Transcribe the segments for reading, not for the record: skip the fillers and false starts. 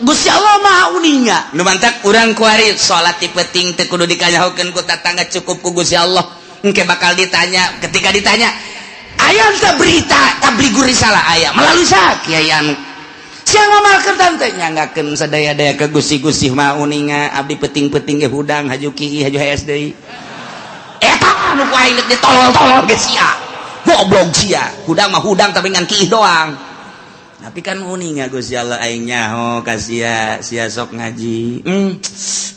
Gusti Allah Maha uninga. Nu mantak urang kuari salat ti peuting teu kudu dikanyahokeun ku tatangga, cukup ku Gusti Allah. Engke bakal ditanya. Ketika ditanya, aya teu berita tabligur risalah? Aya. Melalui saha? Kiai anu. Sia ngamalkeun tante, nyanggakeun sadaya-daya ke Gusti. Gusti Maha uninga, abdi peuting-peuting ge hudang, haju kieu, haju hees deui. Eta anu ku aing deuk ditolol-tolol ge sia. Goblok sia. Hudang mah hudang, tapi ngan kiih doang. Tapi kan uninga Gusti Allah, aing nyaho ka sia, sia sok ngaji.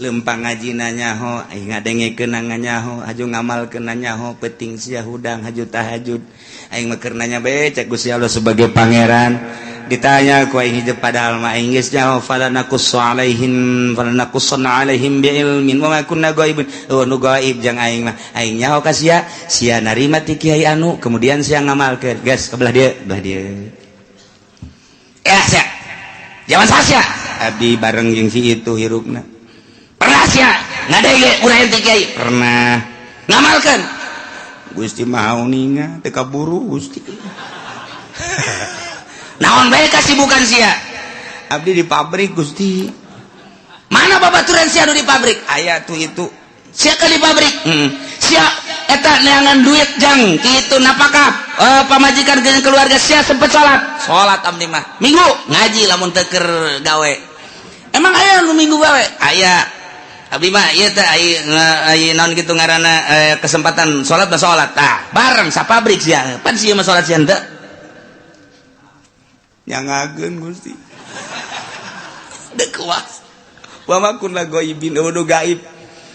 Lempang ngaji nyaho, aing ngadengekeun nyaho, haju ngamalkeun nyaho, peuting sia hudang, haju tahajud. Aing mah keur nanya bae cek Gusti Allah sebagai pangeran. Ditanya ku aing hijab, padahal mah aing geus nyaho, fala naqussu alaihim, fala naqussanna alaihim bi ilmin wa ma kunna ghaibin. Oh, nu gaib jang aing mah. Aing nyaho ka sia, sia narima ti kiai anu, kemudian sia ngamalkeun. Geus, ke belah dieu, belah dieu. Ya, sia. Zaman sia. Abdi bareng jeung si itu hirupna. Pernah sia ngadenge urang ti kiai? Pernah. Ngamalkeun? Gusti Maha uninga, teu kaburu, Gusti. Naon bae kasibukan sia? Abdi di pabrik, Gusti. Mana babaturan sia nu di pabrik? Aya tuh itu. Sia ke di pabrik? Hmm. Sia eta neangan duit jang kitu napakah pamajikan jeung keluarga, sia sempet salat? Salat abdi mah. Minggu ngaji lamun teu keur gawe. Emang aya nu minggu gawe? Aya. Abdi mah ieu teh aya naon kitu ngaranna, kesempatan salat mah salat. Tah, bareng sa pabrik sia. Pan sia mah salat, sia henteu. Nyangakeun, Gusti. Dek kuas. Wa ma kunna ghaibin, nu gaib.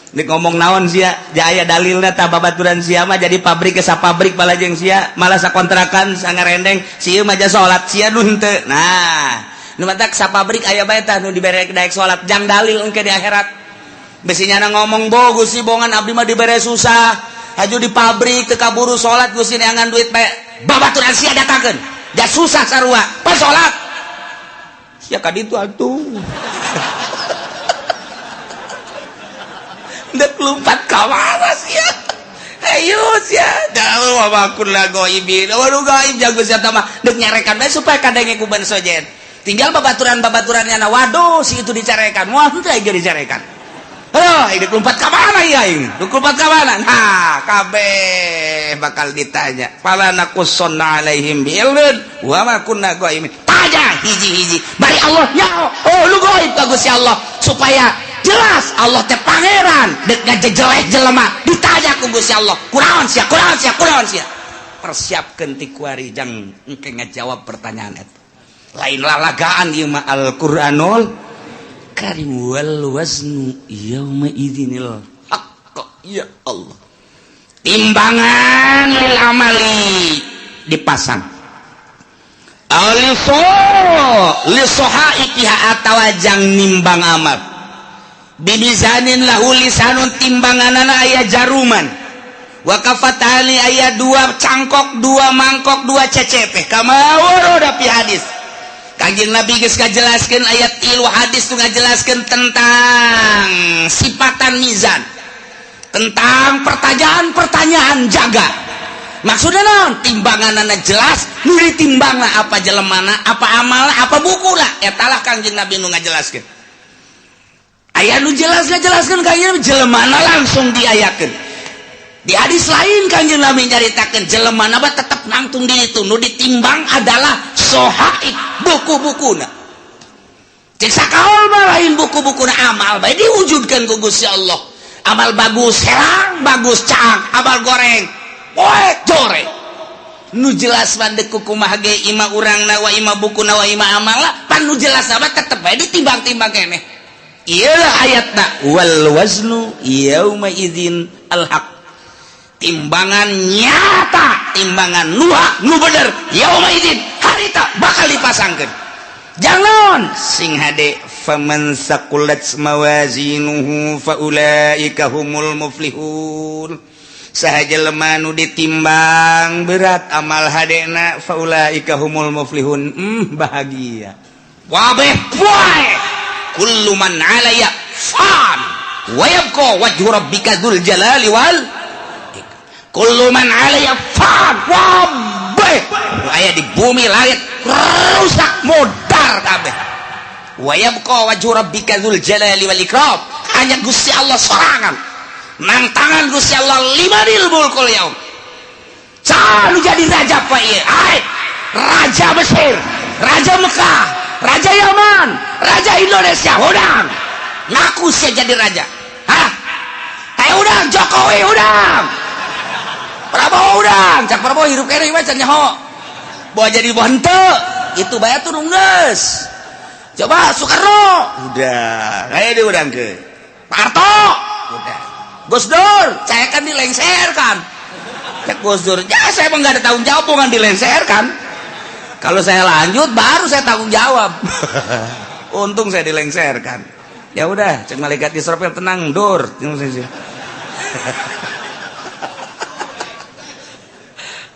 Dek ngomong naon sia? Jaya dalilna tah, babaturan sia mah jadi pabrik ke sa pabrik balajeng sia, malah sakontrakan sangarendeng, sia mah ja salat, sia nu henteu. Nah, nu matak sa pabrik aya bae tah nu dibere daek salat jang dalil engke di akhirat. Besi nyana ngomong, "Bo Gusti, bongan abdi mah dibere susah. Haju di pabrik teu kaburu salat, Gusti, neangan duit bae." Babaturan sia datangkeun. Ja susah sarua, pan salat. Sia ka ditu atuh. Dek lompat ka mana sia? Ayo sia, jauh wa kunna ghaibin. Waduh, gaib jago sia mah, dek nyarekan bae supaya kadenge ku ban sojen. Tinggal babaturan-babaturannya na, waduh, si itu dicarekan. Wah, henteu aing dicarekan. Aduh, ini lompat ka mana ya aing? Dek lompat ka mana? Nah, kabeh bakal ditanya. Fala naqussanna alaihim bi ilmin wa ma kunna ghaibin. Tanya hiji-hiji. Bari Allah nyaho. Oh, lu gaib ka Gusti Allah supaya jelas Allah teh pangeran, dek ngajejeleh jelema ditanya ku Gusti Allah, kunaon sia, kunaon sia, kunaon sia? Persiapkeun ti kuari jang engke ngajawab pertanyaan eta. Lain lalagaan ieu mah, Al-Qur'anul Karim. Wal waznu yauma idzinil haqq. Ya Allah, timbangan lil amali dipasang aliso lisohaifiha atawa jang nimbang amal bimizanin lahu lisanun, timbanganana aya jaruman, wa kafatani, aya dua cangkok, dua mangkok, dua cecep, kama warada fi hadis. Kanjeng Nabi geus ngajelaskeun, ayat tilu hadis tuh ngajelaskeun tentang sifatan mizan, tentang pertanyaan-pertanyaan jaga. Maksudnya naon? Timbanganana jelas, nu ditimbangna apa jelemana, apa amalna, apa bukuna. Eta lah Kanjeng Nabi nu ngajelaskeun. Aya nu jelas ngajelaskeun kayaknya jelemana langsung diayakeun. Di hadis lain Kanjeng Nabi nyaritakeun jelemana mah tetep nangtung di itu, nu ditimbang adalah sohaib, buku-bukuna. Cek sakaol mah lain buku-bukuna, amal bae diwujudkeun ku Gusti Allah. Amal bagus herang, bagus caang, amal goreng poek joreng. Nu jelas mah deuk kumaha ge ima urangna wa ima bukuna wa ima amala, pan nu jelas mah tetep bae ditimbang-timbang keneh. Iyalah ayatna, wal waznu yauma idzin al haq, timbangan nyata, timbangan nu hak, nu bener, yauma idzin, harita bakal dipasangkeun. Jangan sing hade, faman saqulat mawazinuhu faulaika humul muflihun. Saha jelema nu ditimbang berat amal hadena, faulaika humul muflihun, bahagia wabeh poe. Kullu man 'alaiha fan wa yabqa wajhu rabbika dzul jalali wal kullu man 'alaiha fan, wabeh nu aya di bumi, langit rusak, modar kabeh. Wa yabqa wajhu rabbika dzul jalali wal ikram. Hanya Gusti Allah sorangan. Nangtangan Gusti Allah limanil mulkul yaum. Saha nu jadi raja, Pak, ieu? Ai, Raja Mesir, Raja Mekah, Raja Yaman, Raja Indonesia, hudang. Ngaku sia jadi raja. Hah? Kayak udang Jokowi, udang. Prabowo udang, cak Prabowo hirup kene mah can nyaho. Bawa jadi henteu, itu bayar turun geus. Coba Soekarno, udah, kayak dia udang ke. Pak Harto, udah. Gus Dur, saya kan dilengserkan. Cek Gus Dur, ya saya emang nggak ada tanggung jawab, bukan dilengserkan. Kalau saya lanjut, baru saya tanggung jawab. Untung saya dilengserkan. Ya udah, cek malaikat Israfil, tenang, Dur.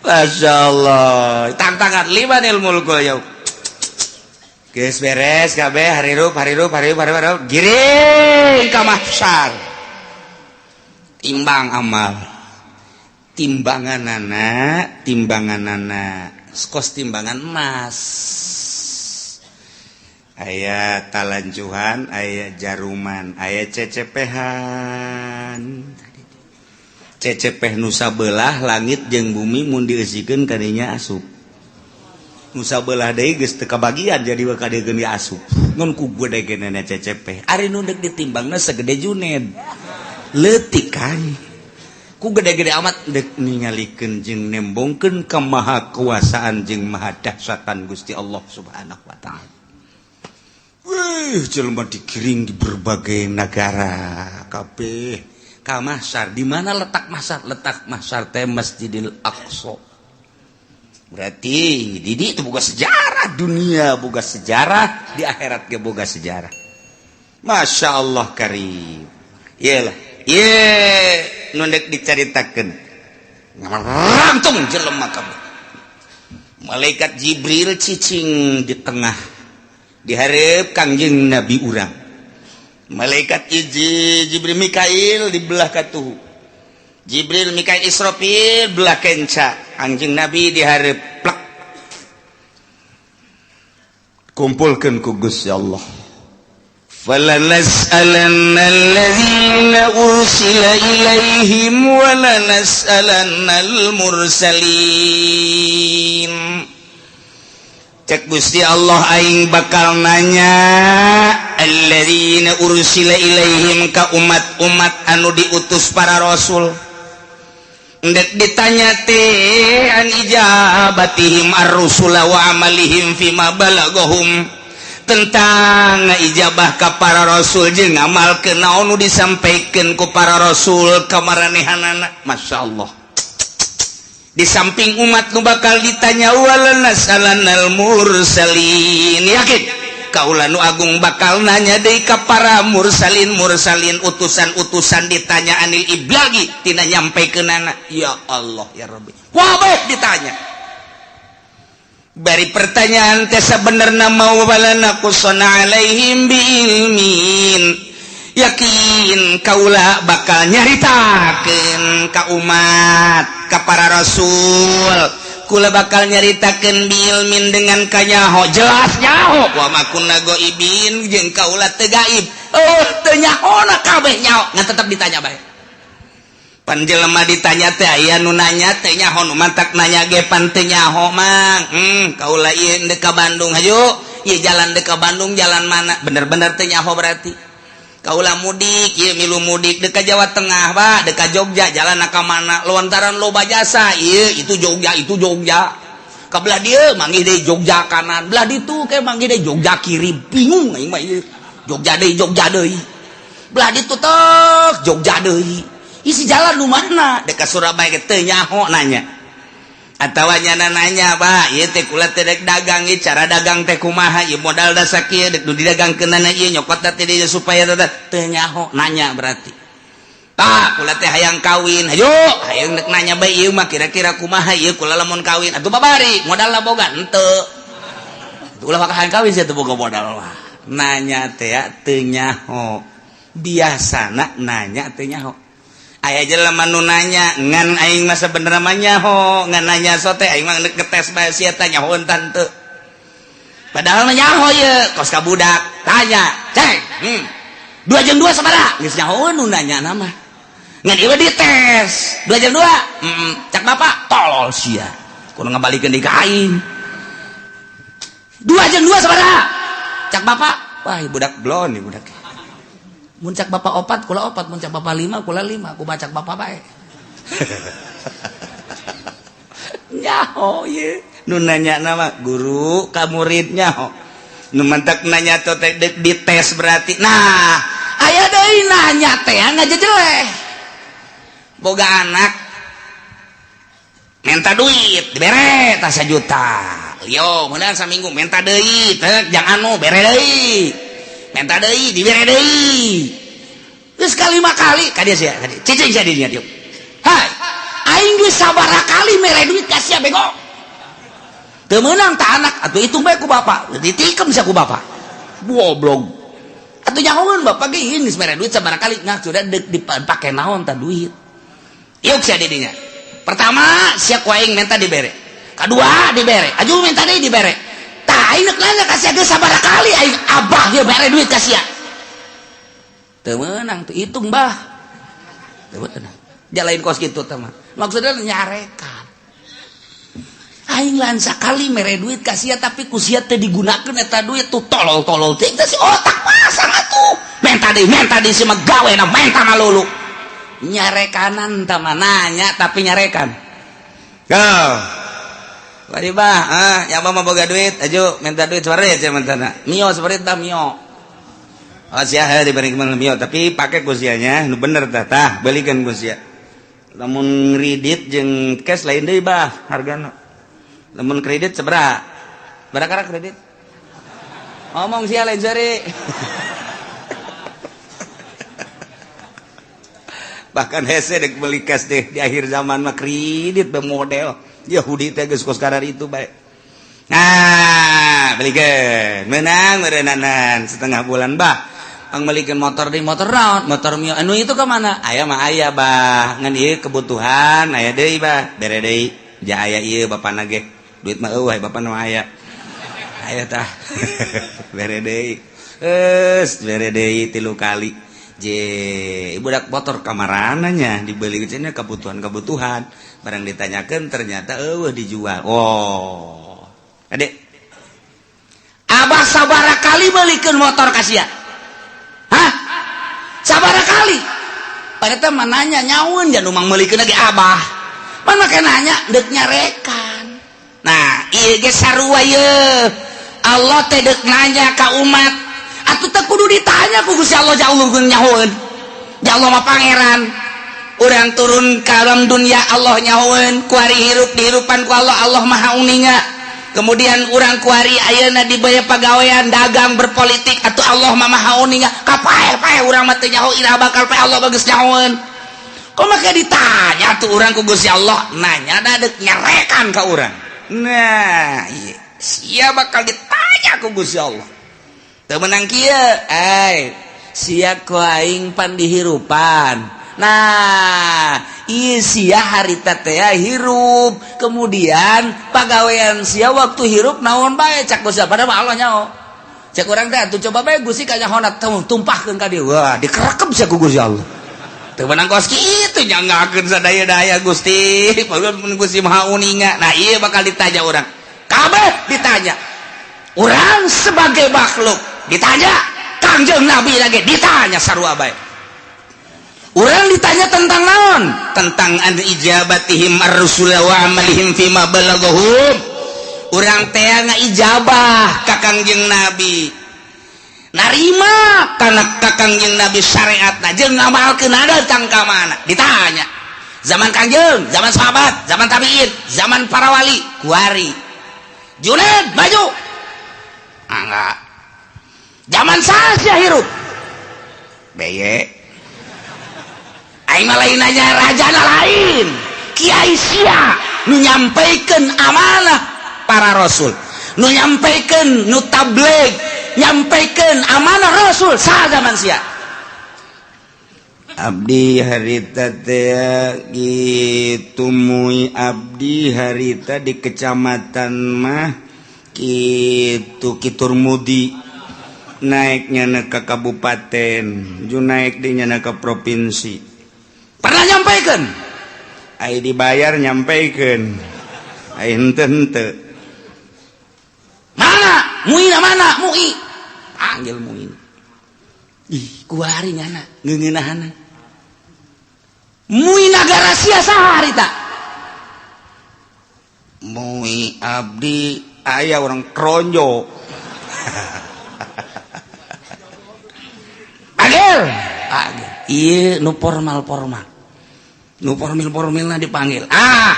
Masya Allah. Tantangan limanil mulkul yaum. Geus beres kabeh, harirup harirup harirup harirup harirup, giring ka mahsyar. Timbang amal. Timbanganana, timbanganana kos timbangan emas. Aya talanjuhan, aya jaruman, aya cecepehan. Cecepeh nu sabelah langit jeung bumi mun dieusikeun kadinya asup. Nu sabelah deui geus teu kabagian, jadi bakal deui asup. Ngan ku gede-gedena cecepeh. Ari nu deuk ditimbangna segede Juned. Leutik kan. Ku gede-gede amat dek ningalikeun jeung nembongkeun kemahakuasaan jeung maha dahsyatan Gusti Allah Subhanahu wa taala. Wih, jelema digiring di berbagai negara kabeh ka mahsyar. Di mana letak mahsyar? Letak mahsyar teh Masjidil Aqsa. Berarti di itu boga sejarah dunia, boga sejarah di akhirat ge boga sejarah. Masya Allah karim. Iyalah, ye nu dek dicaritakeun. Ngarantung jelema kabeh. Malaikat Jibril cicing di tengah di hareup Kangjeng Nabi urang. Malaikat hiji Jibril, Mikail di belah katuhu. Jibril, Mikail, Israfil belah kenca. Kangjeng Nabi di hareup plek. Kumpulkeun ku Gusti Allah. فلنسألن الذين أرسل إليهم ولنسألن المرسلين. Cek Gusti Allah, aing bakal nanya alladzina ursila ilaihim ka umat-umat anu diutus para rasul. Ndek ditanya teh an ijabatihim ar-rusula wa amalihim fima balagahum, tentang ijabah ka para rasul jeung ngamalkeun naon nu disampaikan ku para rasul ka maranehanana. Masya Allah, di samping umat nu bakal ditanya, walanas'alannal mursalin. Yakin kaula nu agung bakal nanya deui ka para mursalin, mursalin utusan-utusan, ditanya anil iblagi tina nyampekeunana. Ya Allah ya Rabbi, wabeh ditanya. Bari pertanyaan teh sabenerna mau walana qusana alaihim biilmin. Yakin kaula bakal nyaritakeun ka umat, ka para rasul. Kula bakal nyaritakeun biilmin dengan kanyaho, jelas nyaho. Wa ma kunna ghaibin, jeung kaula teu gaib. Oh, teu nyahona, kabeh nyaho, ngan tetep ditanya bae. Pan jelema ditanya teh aya nu nanya teh nyaho, nu mantak nanya ge pan teu nyaho, Mang. Kaula ieu deuk ka Bandung, hayu ieu jalan deuk ka Bandung jalan mana? Bener-bener teu nyaho berarti. Kaula mudik ieu, milu mudik deuk ka Jawa Tengah, Pak, deuk ka Jogja, jalan ka mana? Lontaran loba jasa ieu, itu Jogja, itu Jogja. Ka belah dieu manggih deui Jogja kanan, belah ditu ke manggih deui Jogja kiri, bingung aing mah ieu. Jogja deui, Jogja deui. Belah ditu tek Jogja deui. Isi jalan nu mana? Deuk ka Surabaya ge teu nyaho nanya. Atawa nyana nanya, Pak, ieu teh kula teh dek dagang, ieu cara dagang teh kumaha, ieu modal da sakieu dek nu didagangkeunana ieu nyokot teh dieu supaya teu nyaho nanya berarti. Pak, kula teh hayang kawin, hayu hayang dek nanya bae ieu mah kira-kira kumaha ieu kula lamun kawin atuh babari modalna boga henteu. Ulah maka hayang kawin sia teu boga modal mah. Nanya teh teu nyaho. Biasana nanya teu nyaho. Aya jelema nu nanya ngan aing mah sabenerna mah nyaho, ngan nanya sote aing mah ngetes bae sia teh nyaho tante. Padahal mah nyaho ye kos ka budak. Tanya, cek. 2 jeung 2 sabaraha? Geus nyahoeun nu nanya nama. Ngan ieu dites. 2 jeung 2. Cak bapak tolol sia. Kudu ngabalikeun deui ka aing. 2 jeung 2 sabaraha? Cak bapak, wah budak blon nih budak. Mun cak bapak 4, kula 4, mun cak bapak 5, kula 5, ku cak bapak bae. Nyaho ye. Nu nanya nama guru ka murid nyaho. Nu mantak nanya teh dites berarti. Nah, aya deui nanya teh ngajejeleh. Boga anak minta duit dibere tah 1 juta. Yo, meunang saminggu minta deui teh jang anu bere deui. Minta deui dibere deui. Geus kalima kali ka dieu sia, ka dieu. Cicing sia di dieu dieu. Hai, aing geus sabaraha kali mere duit ka sia bego. Teu meunang ta anak atuh hitung bae ku bapak. Ditikem sia ku bapak. Goblok. Atuh nyahoeun bapak ge geus mere duit sabaraha kali ngah sudah dipake naon ta duit. Yuk sia di dinya. Pertama sia ku aing minta dibere. Kedua dibere. Aju minta deui dibere. Tah aing nanya ka sia geus sabaraha kali aing abah ge mere duit ka sia. Teu meunang tuh hitung bah. Teu meunang. Jalain kos kitu teh mah. Maksudnya nyarekan. Aing lain sakali mere duit ka sia tapi ku sia teh digunakeun eta duit tuh tolol-tolol teh si otak pasang atuh. Menta deui si mah gawena menta malulu. Nyarekanan tah mah nanya tapi nyarekan. Go. Bari bah, ah, ya mah boga duit, aju minta duit separit sia mentana. Mio separit dah mio. Oh sia heuh diberi kemana mio, tapi pake ku sianya nu bener tah tah belikeun ku sia. Lamun kredit jeung cash lain deui bah hargana. Lamun kredit sabaraha? Berapa kredit? Ngomong sia lain seri. Bahkan hese dek beli cash deh di akhir zaman mah kredit model Yahudi teh geus kos kadar itu bae. Nah, belikeun. Menang meureunanan setengah bulan bah. Ang melikeun motor di motor naon? Motor mio anu itu ka mana? Aya mah aya bah. Ngan ieu kebutuhan aya deui bah. Bere deui. Ja aya ieu bapana ge. Duit mah eueuh bapana mah aya. Aya tah. Bere deui. Geus bere deui 3 kali. Je budak motor kamarananya dibeli cenah kebutuhan-kebutuhan barang ditanyakan ternyata eueuh dijual. Oh. Adek. Abah sabaraha kali belikeun motor ka sia? Hah? Sabaraha kali? Padahal mah nanya nyaun jangan umang meulikeun lagi abah. Mana make nanya deuk nyarekan. Nah, ieu ge sarua ye. Allah teh deuk nanya ka umat. Atuh teh kudu ditanya ku Gusti Allah jauh nyahoeun. Ya Allah mah pangeran. Urang turun ka alam dunia Allah nyahoeun, kuari hirup dihirupan ku Allah, Allah maha uninga. Kemudian urang kuari ayeuna dibaya pagawean dagang berpolitik atuh Allah mah maha uninga. Kapae-pae urang mah teu nyaho iraha bakal pae Allah bagus nyahoeun. Kok make ditanya tuh urang ku Gusti Allah, nanya da deuk nyarekan ka urang. Nah, ieu sia bakal ditanya ku Gusti Allah. Teu meunang kieu, ai sia ku aing pan dihirupan. Nah, ieu sia harita teh hirup, kemudian pagawean sia waktu hirup naon bae cak Gusti padahal mah Allah nyaho. Cek urang teh atuh coba bae Gusti kanyahona tumpahkeun ka dieu. Wah, dikerekep sia ku Gusti Allah. Teu meunang kos kitu nyanggakeun sadaya-daya Gusti. Padahal mun Gusti Maha Uninga. Nah, ieu bakal ditanya urang. Kabeh ditanya. Urang sebagai makhluk ditanya, Kangjeng Nabi lagi ditanya sarua bae. Urang ditanya tentang naon? Tentang an ijabatihim ar-rusul wa amalihim fima balaghahum. Urang teh ngaijabah ka Kangjeng Nabi. Narima kana ka Kangjeng Nabi syariatna jeung ngamalkeun datang ka mana? Ditanya. Zaman Kangjeng, zaman sahabat, zaman tabiin, zaman para wali, kuari. Juned maju. Enggak. Zaman saya hirup. Beye. Aing mah lain nanya rajana lain. Kiai sia nu nyampaikan amanah para rasul. Nu nyampaikan nu tabligh, nyampaikan amanah rasul saha zaman sia. Abdi harita teh gitu mui abdi harita di kecamatan mah kitu Kitur Mudi. Naiknya na ke kabupaten, ju naik dinya na ke provinsi. Pernah nyampaikan? Ai dibayar nyampaikan. Ai henteu henteu. Mana? Muina mana? Mui. Panggil Muin. Ih, kuari nyana ngeungeunahana. Mui nagara sia saha harita? Mui abdi aya orang Kronjo. Panggil. Panggil. Ieu nu formal-formal. Nu formil-formilna dipanggil. Ah,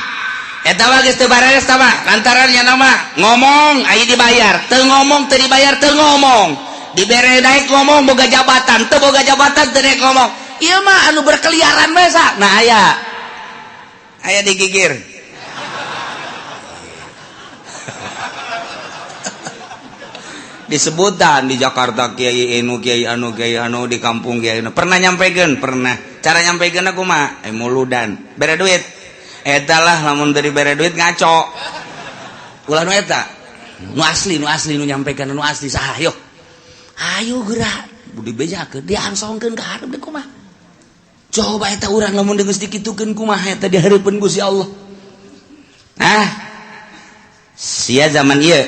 eta mah geus teu bareres tah mah, lantaran nya nama ngomong aya dibayar, teu ngomong teu dibayar teu ngomong. Dibere naik ngomong boga jabatan, teu boga jabatan teu naik ngomong. Ieu mah anu berkeliaran bae sa. Nah aya. Aya digigir. Disebutan di Jakarta kiai anu kiai anu kiai anu di kampung kiai anu. Pernah nyampekeun? Pernah. Cara nyampekeun kumaha? Muludan. Bere duit. Eta lah lamun teu dibere duit ngaco. Ulah nu eta. Nu asli nu nyampekeun nu asli saha yo. Ayo gerak dibejakeun diangsongkeun ka hareup deui kumaha. Coba eta urang lamun geus dikitukeun kumaha eta di hareupeun Gusti Allah. Nah, sia zaman ieu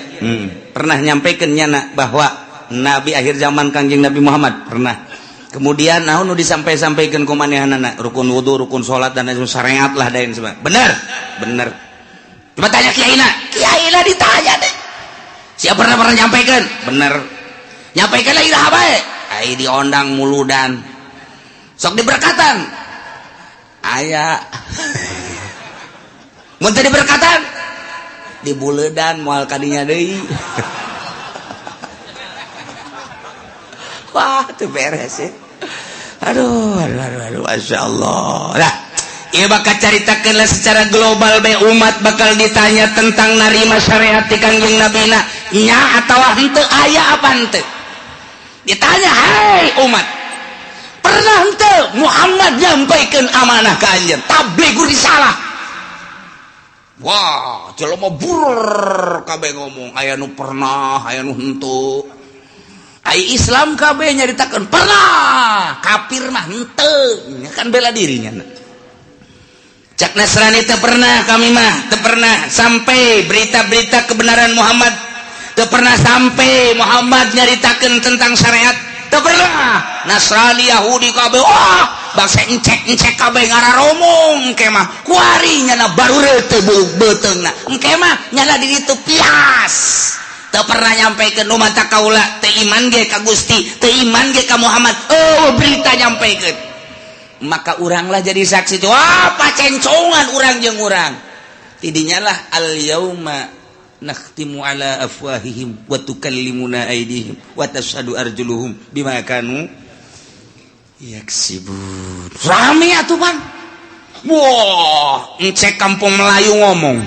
pernah nyampaikan nyana bahwa nabi akhir zaman Kangjeng Nabi Muhammad pernah. Kemudian naon nu disampai-sampaikeun ku manehanana rukun wudu, rukun salat dan lain syariat lah dan sebagainya. Bener? Bener. Coba tanya kiaina. Kiaina ditanya deh. Siapa pernah pernah nyampaikan? Bener. Nyampaikan lagi dah bae. Ai diondang muludan. Sok diberkatan. Aya. Mun teu diberkatan dibuledan moal kadinya deui. Wah, teu beres ya. Aduh, aduh, aduh, aduh, Masya Allah. Nah, ieu bakal caritakeun secara global bae umat bakal ditanya tentang narima syariat ti Kangjeng Nabina nya atawa henteu aya apa henteu. Ditanya, "Hai umat, pernah henteu Muhammad nyampaikeun amanah ka anjeun tabligh risalah?" Wah, jelema bur kabeh ngomong aya nu pernah, aya nu henteu. Ai Islam kabeh nyaritakeun pernah, kafir mah henteu, kan bela dirinya. Cak Nasrani teu pernah, kami mah teu pernah sampai berita-berita kebenaran Muhammad, teu pernah sampai Muhammad nyaritakeun tentang syariat, teu pernah. Nasrani Yahudi kabeh wah bangsa encek-encek kabeh ngararomong engke mah kuari nyana baru teu beuteungna engke mah nyana di ditu pias. Teu pernah nyampaikan nu mata kaula teu iman ge ka Gusti, teu iman ge ka Muhammad. Oh, berita nyampaikan. Maka uranglah jadi saksi tuh. Wah, pacencongan urang jeung urang. Tidinya lah al yauma nakhtimu ala afwahihim wa tukallimuna aydihim wa tashhadu arjuluhum bima kanu yaksibun. Rame atuh, Bang. Wah, encek kampung Melayu ngomong.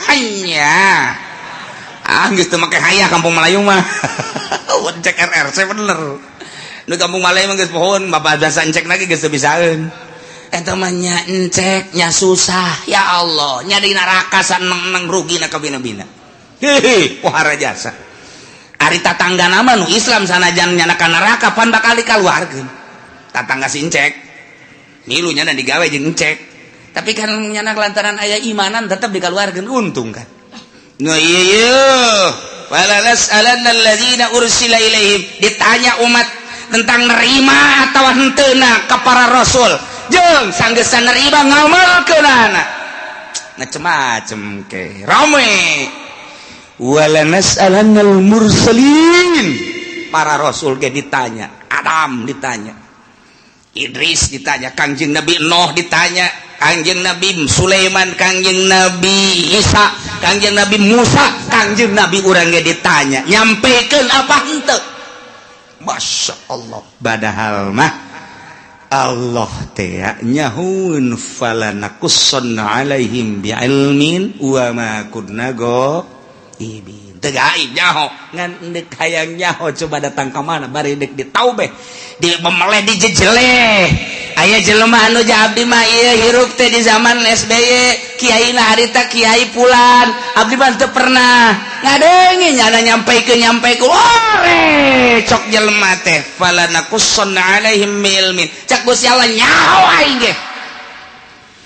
Hanya ah geus teu make hayah kampung Melayu mah. Encek RRC bener. Nu kampung Melayu mah geus pohon, bapak biasa encek lagi geus teu bisaeun. Eta mah nya encek nya susah, ya Allah, nya di neraka saneng-neng rugina kabina-bina. Hehe, pohara jasa. Ari tatangga nama nu Islam sanajan nyana ka neraka pan bakal dikaluarkeun. Tatangga si encek. Milu nyana digawe jeung encek. Tapi kan nyana lantaran aya imanan tetep dikaluarkeun, untung kan. Nah iya, wala nas'alanna alladzina ursila ilaihim. Ditanya umat tentang nerima atau henteuna ka para rasul. Jeung sanggeusna nerima ngamalkeunana. Macem-macem ke. Rame. Wala nas'alannal mursalin. Para rasul ge ditanya, Adam ditanya, Idris ditanya, Kangjeng Nabi Nuh ditanya, Kangjeng Nabi Sulaiman, Kangjeng Nabi Isa, Kangjeng Nabi Musa, Kangjeng Nabi urang ge ditanya, nyampekeun apa henteu? Masya Allah. Padahal mah Allah teh nyahun falanakussanna alaihim bi'ilmin wa ma kunna ghaibin. Teu gaib nyaho, ngan deuk hayang nyaho coba datang ka mana bari deuk ditaubeh, di memeleh dijejeleh. Aya jelema anu abdi mah ieu hirup teh di zaman SBY, kiai na harita kiai pulan, abdi mah teu pernah ngadenge nyana nyampaikeun nyampaikeun. Ore cok jelema teh fala naqussanna alaihim ilmin. Cak Gusti Allah, nyaho aing ge.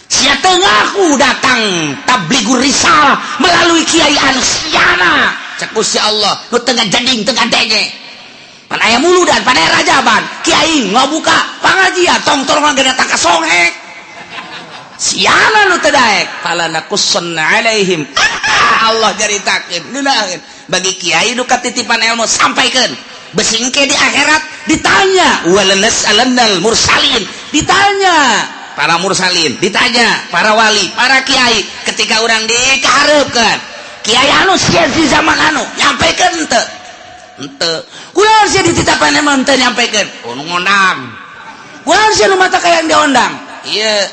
Sia teu ngaku datang tabligur risalah melalui kiai anu siana. Cak Gusti Allah, nu teu ngajading, teu ngadenge. Pan aya muludan, pan aya rajaban, kiai ngabuka pangajian, tong tolong ge datang ka songhek. Siana nu teu daek, fala naqussanna alaihim. Allah nyaritakeun, ngeunaheun. Bagi kiai nu katitipan ilmu, sampaikeun. Besingke di akhirat ditanya, walanas'alannal mursalin, ditanya para mursalin, ditanya para wali, para kiai ketika orang dikahareupeun. Kiai anu sia di zaman anu nyampaikeun teu? Henteu. Kunaon sia dititapan emang teu nyampaikeun? Oh, nu ngondang. Kunaon sia nu mata kayang diondang? Ieu.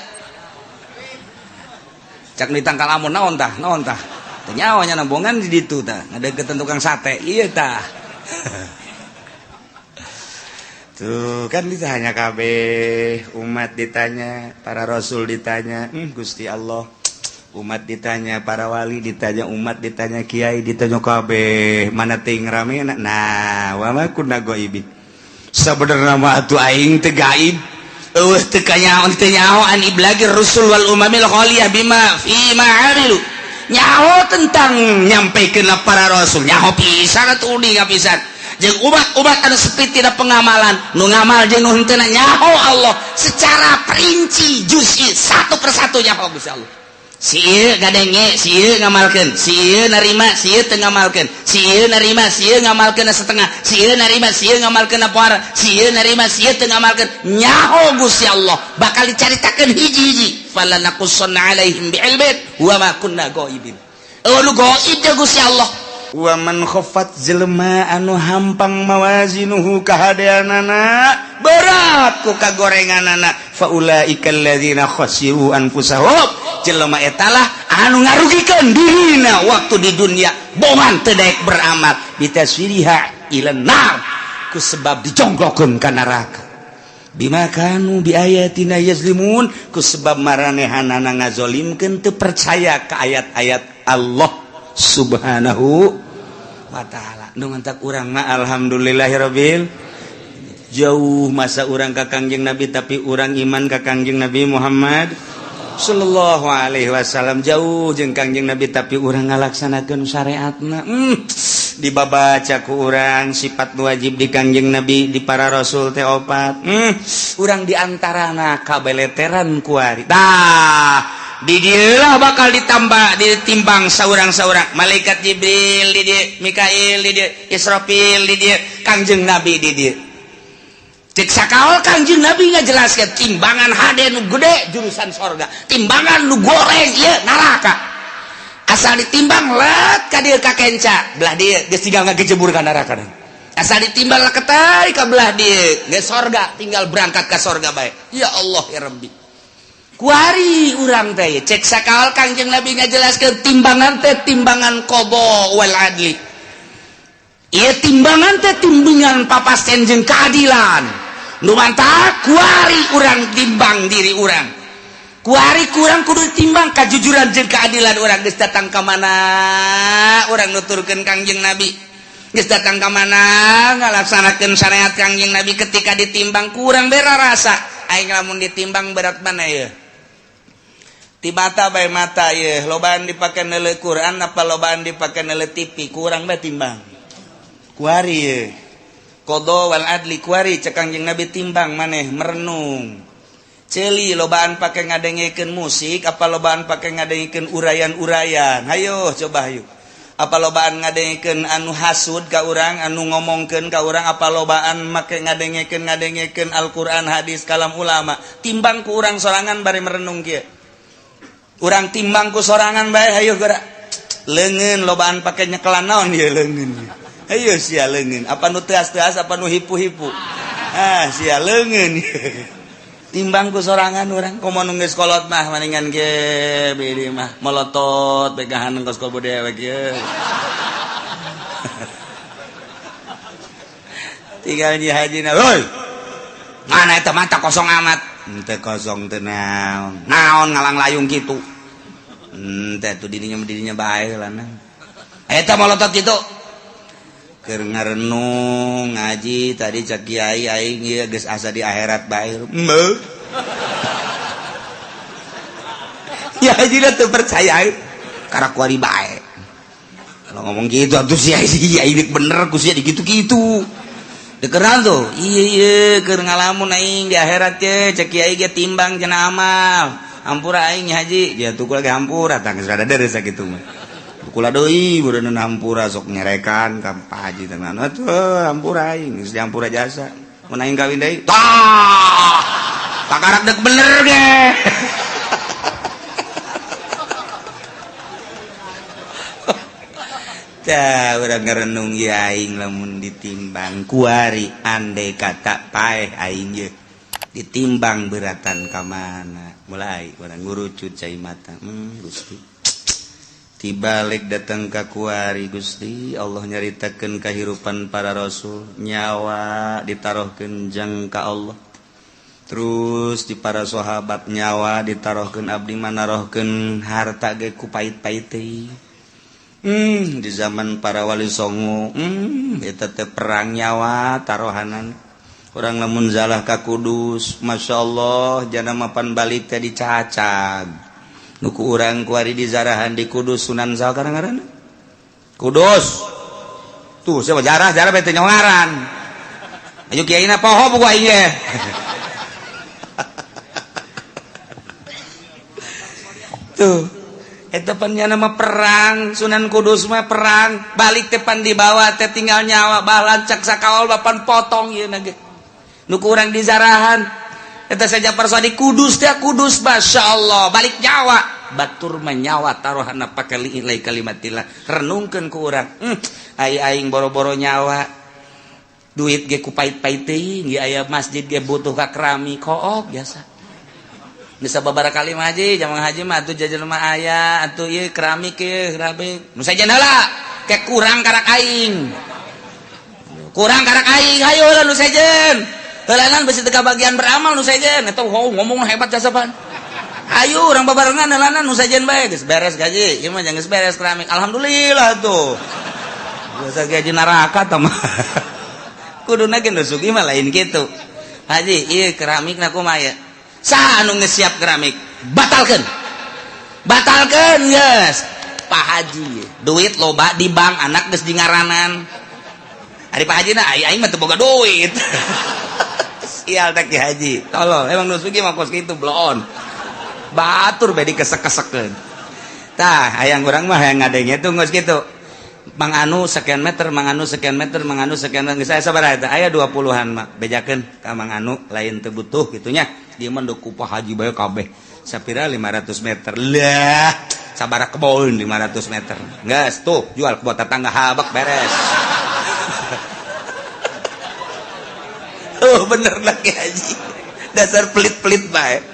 Cak ditangkal amun naon tah? Naon tah? Teu nyawa nya nambongan di ditu tah. Ngadeukeutan tukang sate. Ieu tah. Tuh kan ditanya kabeh, umat ditanya, para rasul ditanya, Gusti Allah. Umat ditanya, para wali ditanya, umat ditanya, kiai ditanya kabeh, mana ting rame. Nah, wa ma kunna ghaibin. Sabenerna mah atuh aing teu gaib. Eueuh, teu kanyaho, teu nyaho an iblagir rusul wal umamil khaliyah bima fi ma amilu. Nyaho tentang nyampaikeun para rasul, nyaho pisan atuh, uninga pisan. Jeung umat-umat anu sepi tina pengamalan, nu ngamal jeung nu henteu, nyaho Allah secara perinci, juz'i, satu persatu nyaho Gusti Allah. Si ieu ngadenge, si ieu ngamalkeun, si ieu narima, si ieu teu ngamalkeun, si ieu narima, si ieu ngamalkeun setengah, si ieu narima, si ieu ngamalkeun apa, si ieu narima, si ieu teu ngamalkeun. Nyaho Gusti Allah, bakal dicaritakeun hiji-hiji. Fala naqussanna alaihim bi'ilmin wa ma kunna ghaibin. Eueuh nu gaib jeung Gusti Allah. Wa man khaffat, jelema anu hampang, mawazinuhu, kahadeanana berat ku kagorenganana, faulaika alladzina khasiru anfusahum, jelema etalah anu ngarugikeun dirina waktu di dunia, bongan teu daek beramal, bitaswiriha ila nar, ku sebab dijongklokkeun ka neraka, bima kanu bi ayatina yazlimun, ku sebab maranehanana ngazolimkeun, teu percaya ka ayat-ayat Allah Subhanahu wa ta'ala. Nu mantak urang mah alhamdulillahirabbil, jauh masa urang ka Kangjeng Nabi, tapi urang iman ka Kangjeng Nabi Muhammad sallallahu alaihi wasallam. Jauh jeung Kangjeng Nabi, tapi urang ngalaksanakeun syariatna. Dibabaca ku urang sifat wajib di Kangjeng Nabi, di para rasul teh opat. Urang diantarana kabeleteran kuari. Tah, di dieulah bakal ditambah, ditimbang saurang-saurang. Malaikat Jibril di dieu, Mikail di dieu, Israfil di dieu, Kangjeng Nabi di dieu. Cek sakaol Kangjeng Nabi ngajelaskeun timbangan hade nu gede jurusan sorga, timbangan nu goreng ieu neraka. Asal ditimbang let ka dieu, ka kenca belah dieu, geus tinggal ngagejebur ka neraka. Asal ditimbang leketai ka belah dieu, geus sorga, tinggal berangkat ka sorga bae. Ya Allah ya Rabbi, kuari urang teh cek sakaol Kangjeng Nabi ngajelaskeun timbangan teh timbangan qada wal adli. Ieu timbangan teh timbangan papasten jeung keadilan. Nu mantak kuari urang timbang diri urang, kuari kurang kudu timbang kajujuran jeung keadilan urang. Geus datang ka mana urang nuturkeun Kangjeng Nabi, geus datang ka mana ngalaksanakeun syariat Kangjeng Nabi, ketika ditimbang kurang bera rasa aing. Lamun ditimbang berat mana ya? Ti mata bae, mata ye lobaan dipake neuleu Quran apa lobaan dipake neuleu TV, kurang bae timbang kuari ye. Qada wal adli kuari cek Kangjeng Nabi, timbang maneh merenung. Ceuli lobaan pake ngadengekeun musik apa lobaan pake ngadengekeun uraian-uraian? Hayo coba, hayo. Apa lobaan ngadengekeun anu hasud ka urang, anu ngomongkeun ka urang, apa lobaan make ngadengekeun ngadengekeun Al-Qur'an, hadis, kalam ulama? Timbang ku urang sorangan bari merenung kieu. Urang timbang ku sorangan bae, hayo geura. Leungeun lobaan pake nyekelan naon ieu leungeun? Hayo sia, leungeun apa nu teas-teas, apa nu hipu-hipu? Ah, sia, leungeun timbang ku sorangan urang. Komo nu geus kolot mah maningan ge bidi mah melotot pegahan kos kobo dewek ye. Tinggal nyi hajina, "Woi, mana eta mata kosong amat?" Henteu kosong teu naon. Naon ngalang layung kitu. Henteu atuh dirinya dirinya bae lah. Eta molotot kitu. Keur ngarenung ngaji tadi cak kiai aing ieu geus asa di akhirat bae. Heuh. Ya haji teu percaya karak kuari bae. Kalau ngomong gitu atuh si haji aing bener ku sia digitu-gitu. Dikeran tuh. Iya iya keur ngalamun aing di akhirat ye cak kiai ge timbang cenah amal. Hampura aing haji, ya tuh kula ge hampura tah geus rada deres sakitu mah. Kula deui beureun hampura sok nyerekan ka Pak Haji tenan. Atuh hampura aing geus dihampura jasa. Mun aing kawin deui, tah. Takarak deuk bener ge. Tah urang ngarenung ye aing lamun ditimbang kuari andai kata paeh aing ye. Ditimbang beratan ka mana. Mulai urang ngurucut cai mata. Gusti. Dibalik datang ka kuari Gusti Allah nyaritakeun kahirupan para rasul nyawa ditaruhkeun jang ka Allah terus di para sahabat nyawa ditaruhkeun abdi manarohkeun harta ge ku pait-pait teh di zaman para wali songo eta teh perang nyawa taruhanan urang lamun zalah ka Kudus masyaallah jana mapan balik teh dicacag nuku urang kuari di zarahan di Kudus Sunan saha ngaranna Kudus tuh siapa jarah jarah bete nyongaran ayo kiaina poho buku aing ge tuh eta pan nya nama perang Sunan Kudus mah perang balik teh pan dibawa teh tinggal nyawa balancak sakaol bapan potong ieu na ge nuku urang di zarahan eta saja persoalan di Kudus teh Kudus masyaallah balik nyawa batur menyawa taruhana pake liilai kalimatillah renungkeun ku urang ai aing boro-boro nyawa duit ge ku pait-pait teuing ge aya masjid ge butuh ka keramik kook biasa bisa babaraha kali mah haji jamang haji mah atuh jajan mah aya atuh ieu keramik ieu keramik nu sajen heula ke kurang karak aing hayu heula nu sejen heulaan besi teu bagian beramal nu sejen eta ngomong hebat jasa pan ayo urang babarengan heulaanan nu sejen bae geus beres gaji ieu mah geus beres keramik alhamdulillah tuh biasa gaji neraka tah mah kuduna ge nu sugih mah lain kitu haji ieu keramikna kumaha ya saha anu geus siap keramik batalkeun batalkeun geus Pak Haji duit loba di bank anak geus dingaranan ari Pak Haji na aing mah teu boga duit sial tak Ki Haji tolol emang nu sugih mah kos kitu bloon batur bae dikesek-kesekeun tah hayang urang mah hayang ngadenge tuh geus kitu Mang Anu sekian meter Mang Anu sekian meter Mang Anu sekian meter geus aya sabaraha eta aya 20-an mah bejakeun ka Mang Anu lain teu butuh kitu nya dieu mah ku Pak Haji bae kabeh sapira 500 meter lah sabaraha kebon 500 meter geus tuh jual kebon tetangga habek beres. Oh bener lagi haji dasar pelit-pelit bae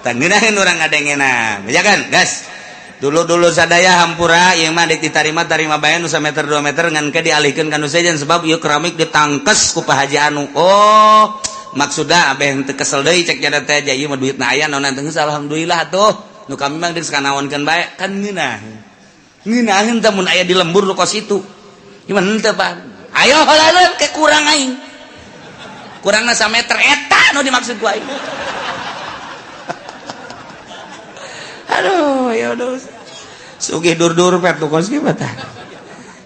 tangeunaheun urang ngadengena bejakan gas dulu-dulu sadaya hampura ieu mah ditarima tarima bae nu sameter 2 meter ngan ke dialihkeun ka nu sejen sebab ieu keramik ditangkes ku Pak Haji anu oh maksudna abeh teu kesel deui cek jada teh ieu mah duitna aya naon teh geus alhamdulillah atuh nu kami mah geus kanaonkeun bae kan ngeunah ngeunaheun teh mun aya di lembur nu kos itu gimana teh Pak ayo heula ke kurang aing kurangna sameter eta nu dimaksud ku aing. Aduh ya aduh sugih dur-dur pet nu kos kieu tah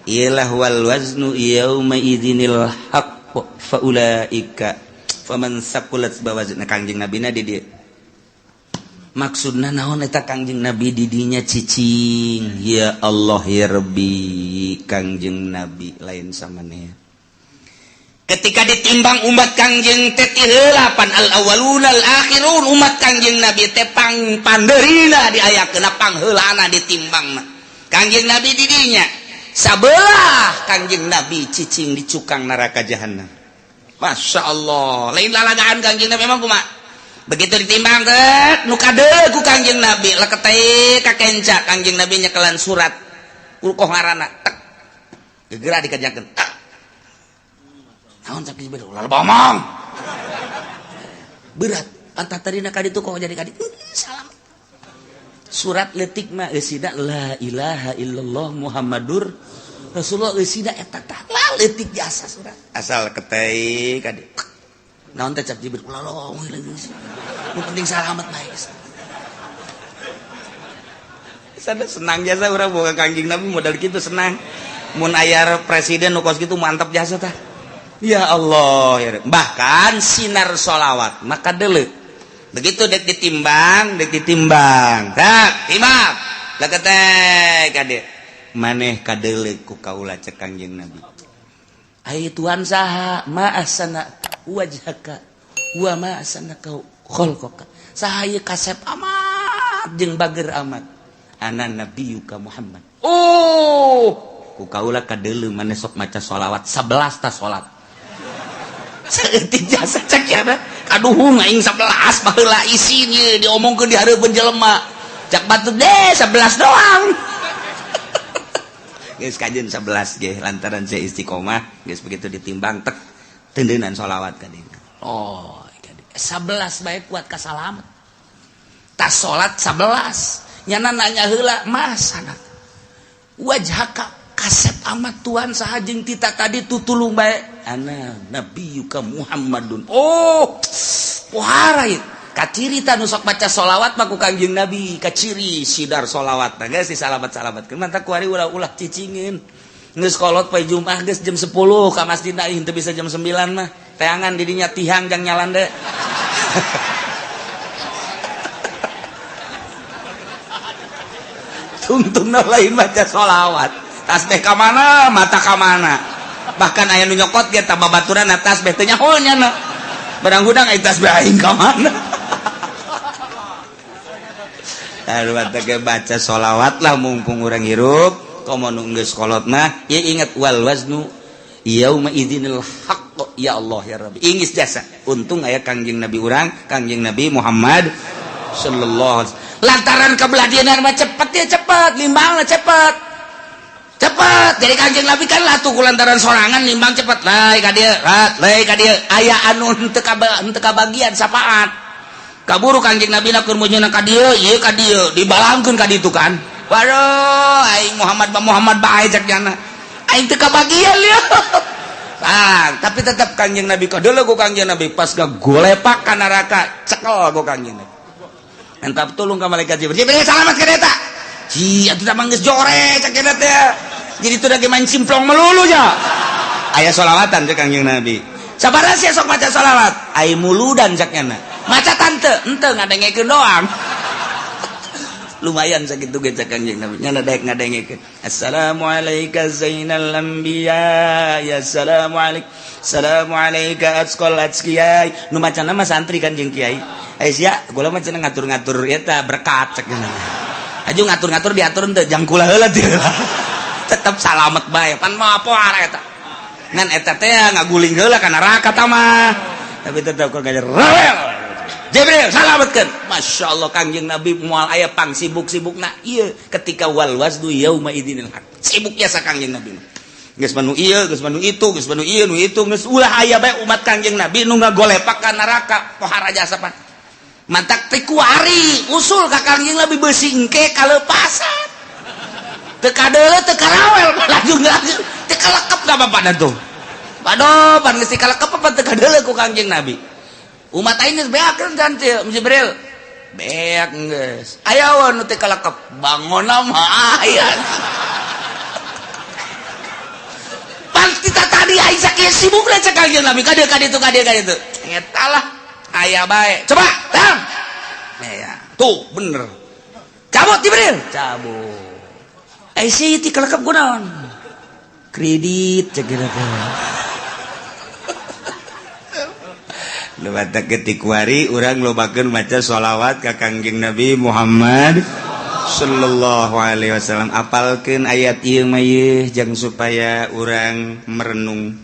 ilah wal waznu yauma idzinil haqq fa ulaika faman saqulat bawazna Kangjeng Nabi na di dieu maksudna naon eta Kangjeng Nabi di dinya cicing ya Allah ya Rabbi Kangjeng Nabi lain samaneh ketika ditimbang umat Kangjeng teh tiheula pan al awwalun al akhirun umat Kangjeng Nabi teh pang pandeurina diayakeun pangheulana ditimbangna Kangjeng Nabi di dinya sabelah Kangjeng Nabi cicing di cukang neraka jahanam. Masya Allah lain lalagaan Kangjeng Nabi emang kumaha begitu ditimbang teh nu kadeuleu ku Kangjeng Nabi leketeh ka kenca Kangjeng Nabi nyekelan surat ukoh ngaranna tek gegera dikerjakeun tek naon cak ieu ulah bomong berat Antah tadina ka ditu kok jadi ka ditu. Salam. Surat leutik mah eusina la ilaha illallah Muhammadur Rasulullah eusina eta tah la leutik jasa surat. Asal ketei ka ditu. Naon teh cap Jibril ulah lolong nu penting salamet bae. Sana senang jasa urang boga Kangjeng Nabi modal kitu senang. Mun aya presiden nu kos kitu mantap jasa tah. Ya Allah ya. Bahkan sinar sholawat maka deuleu. Begitu dek ditimbang, dek ditimbang. Tak, timbang. Leketek ka dieu. Maneh kadeuleu ku kaula cek Kangjeng Nabi. Ai Tuhan saha ma ahsana wajhaka wa ma ahsana khalqaka. Saha ieu kasep amat jeung bager amat. Ana nabiyuka Muhammad. Oh, ku kaula kadeuleu maneh sok maca sholawat 11 ta salat. Saeutik jasa cek ya kaduhung aing 11 baheula isin ieu diomongkeun di hareupeun jelema. Cak batur deh 11 doang. Geus kajeun 11 ge lantaran saya istiqomah geus begitu ditimbang tek tendeunan sholawat ka dieu. Oh, 11 bae kuat ka salamet. Tas salat 11 nyana nanya heula masana wajhaka kasep amat Tuhan saha jeung tita tadi tutulung bae ana nabiyuka Muhammadun. Oh pohara ieu kaciri ta nu sok maca sholawat mah ku Kangjeng Nabi kaciri sidar sholawat tah geus disalamat-salamatkeun mantap kuari ulah-ulah cicingin geus kolot poe Jumat geus jam 10 ka masjid aing teu bisa jam 9 mah teangan di dinya tihang jang nyalande. Tungtungna lain baca sholawat tasbih ka mana mata ka mana bahkan aya nu nyokot ge tambah baturan tasbih teh nyaho nyana barang hudang aya tasbih aing ka mana. Aduh teh baca sholawat lah mumpung urang hirup komo nu geus kolot mah ieu inget wal waznu yauma idzinil haqq ya Allah ya Rabbi ingis jasa untung aya Kangjeng Nabi urang Kangjeng Nabi Muhammad sallallahu alaihi wasallam. Lantaran kebelah mah cepet ya cepet limbang lah cepet cepet jadi Kangjeng Nabi kan lah tuh lantaran sorangan limbang cepet lai ka dieu lai ka dieu aya anu henteu kabagian sapaat kaburu Kangjeng Nabi na keur meunyeuna ka dieu ieu ka dieu dibalangkeun ka ditu kan waduh aing Muhammad ba Muhammad bae cek nyana aing teu kabagian lieu. Ah, tapi tetap Kangjeng Nabi kadeuleu ku Kangjeng Nabi pas gagolepak ka neraka cekel ku Kangjeng Nabi. Entap tolong ka malaikat Jibril. Jibril salamat ka eta. Ci atuh da mah geus jore cek eta teh. Jadi teu lagi main simplong melulu nya. Aya sholawatan cek Kangjeng Nabi. Sabaraha sia sok maca sholawat? Ai muludan cek nyana. Maca tante, henteu ngadengekeun doang. Lumayan sakitu ge cek Kangjeng Nabi. Nyana daek ngadengekeun. Assalamualaika zainal anbiya ya assalamualaik. Assalamualaika atqal atqiyai. Nu macana mah santri kan jeung kiai. Eh sia, kula mah cenah ngatur-ngatur eta berkat cek cenah. Aju ngatur-ngatur diatur henteu jang kula heula teh. Tetep salamet bae, pan mah poara eta. Ngan eta teh ngaguling heula ka neraka ta mah. Tapi tetep kok ngajar rawel. Jibril salametkeun. Masyaallah Kangjeng Nabi moal aya pang sibuk-sibukna ieu ketika wal waznu yauma idzinil haq. Sibuk jasa Kangjeng Nabi. Geus manu ieu, geus manu itu, geus manu ieu, nu itu, geus ulah aya bae umat Kangjeng Nabi nu ngagolepak ka neraka pohara jasa pan. Mantak teh kuari usul ka Kangjeng Nabi beusi engke kalepasan. Teu kadeuleu teu karawel laju-laju teu kalekep ka bapana tuh. Waduh, pan geus teu kalekep apa teu kadeuleu ku Kangjeng Nabi. Umat aing geus beakeun kan Jibril. Beak geus. Aya we nu teu kalekep, bangonna mah aya. Pan kita tadi aing sakieu sibukna cek Kangjeng Nabi ka dieu ka ditu ka dieu ka ditu. Eta lah aya bae. Coba, tang. Ya, tuh bener. Cabut Jibril, cabut. Eh si ti kalekep kunaon? Kredit cek teh. Lewat ketik wari urang lobakeun maca sholawat ka Kangjeng Nabi Muhammad sallallahu alaihi wasallam. Apalkeun ayat ieu mah ieu jang supaya urang merenung.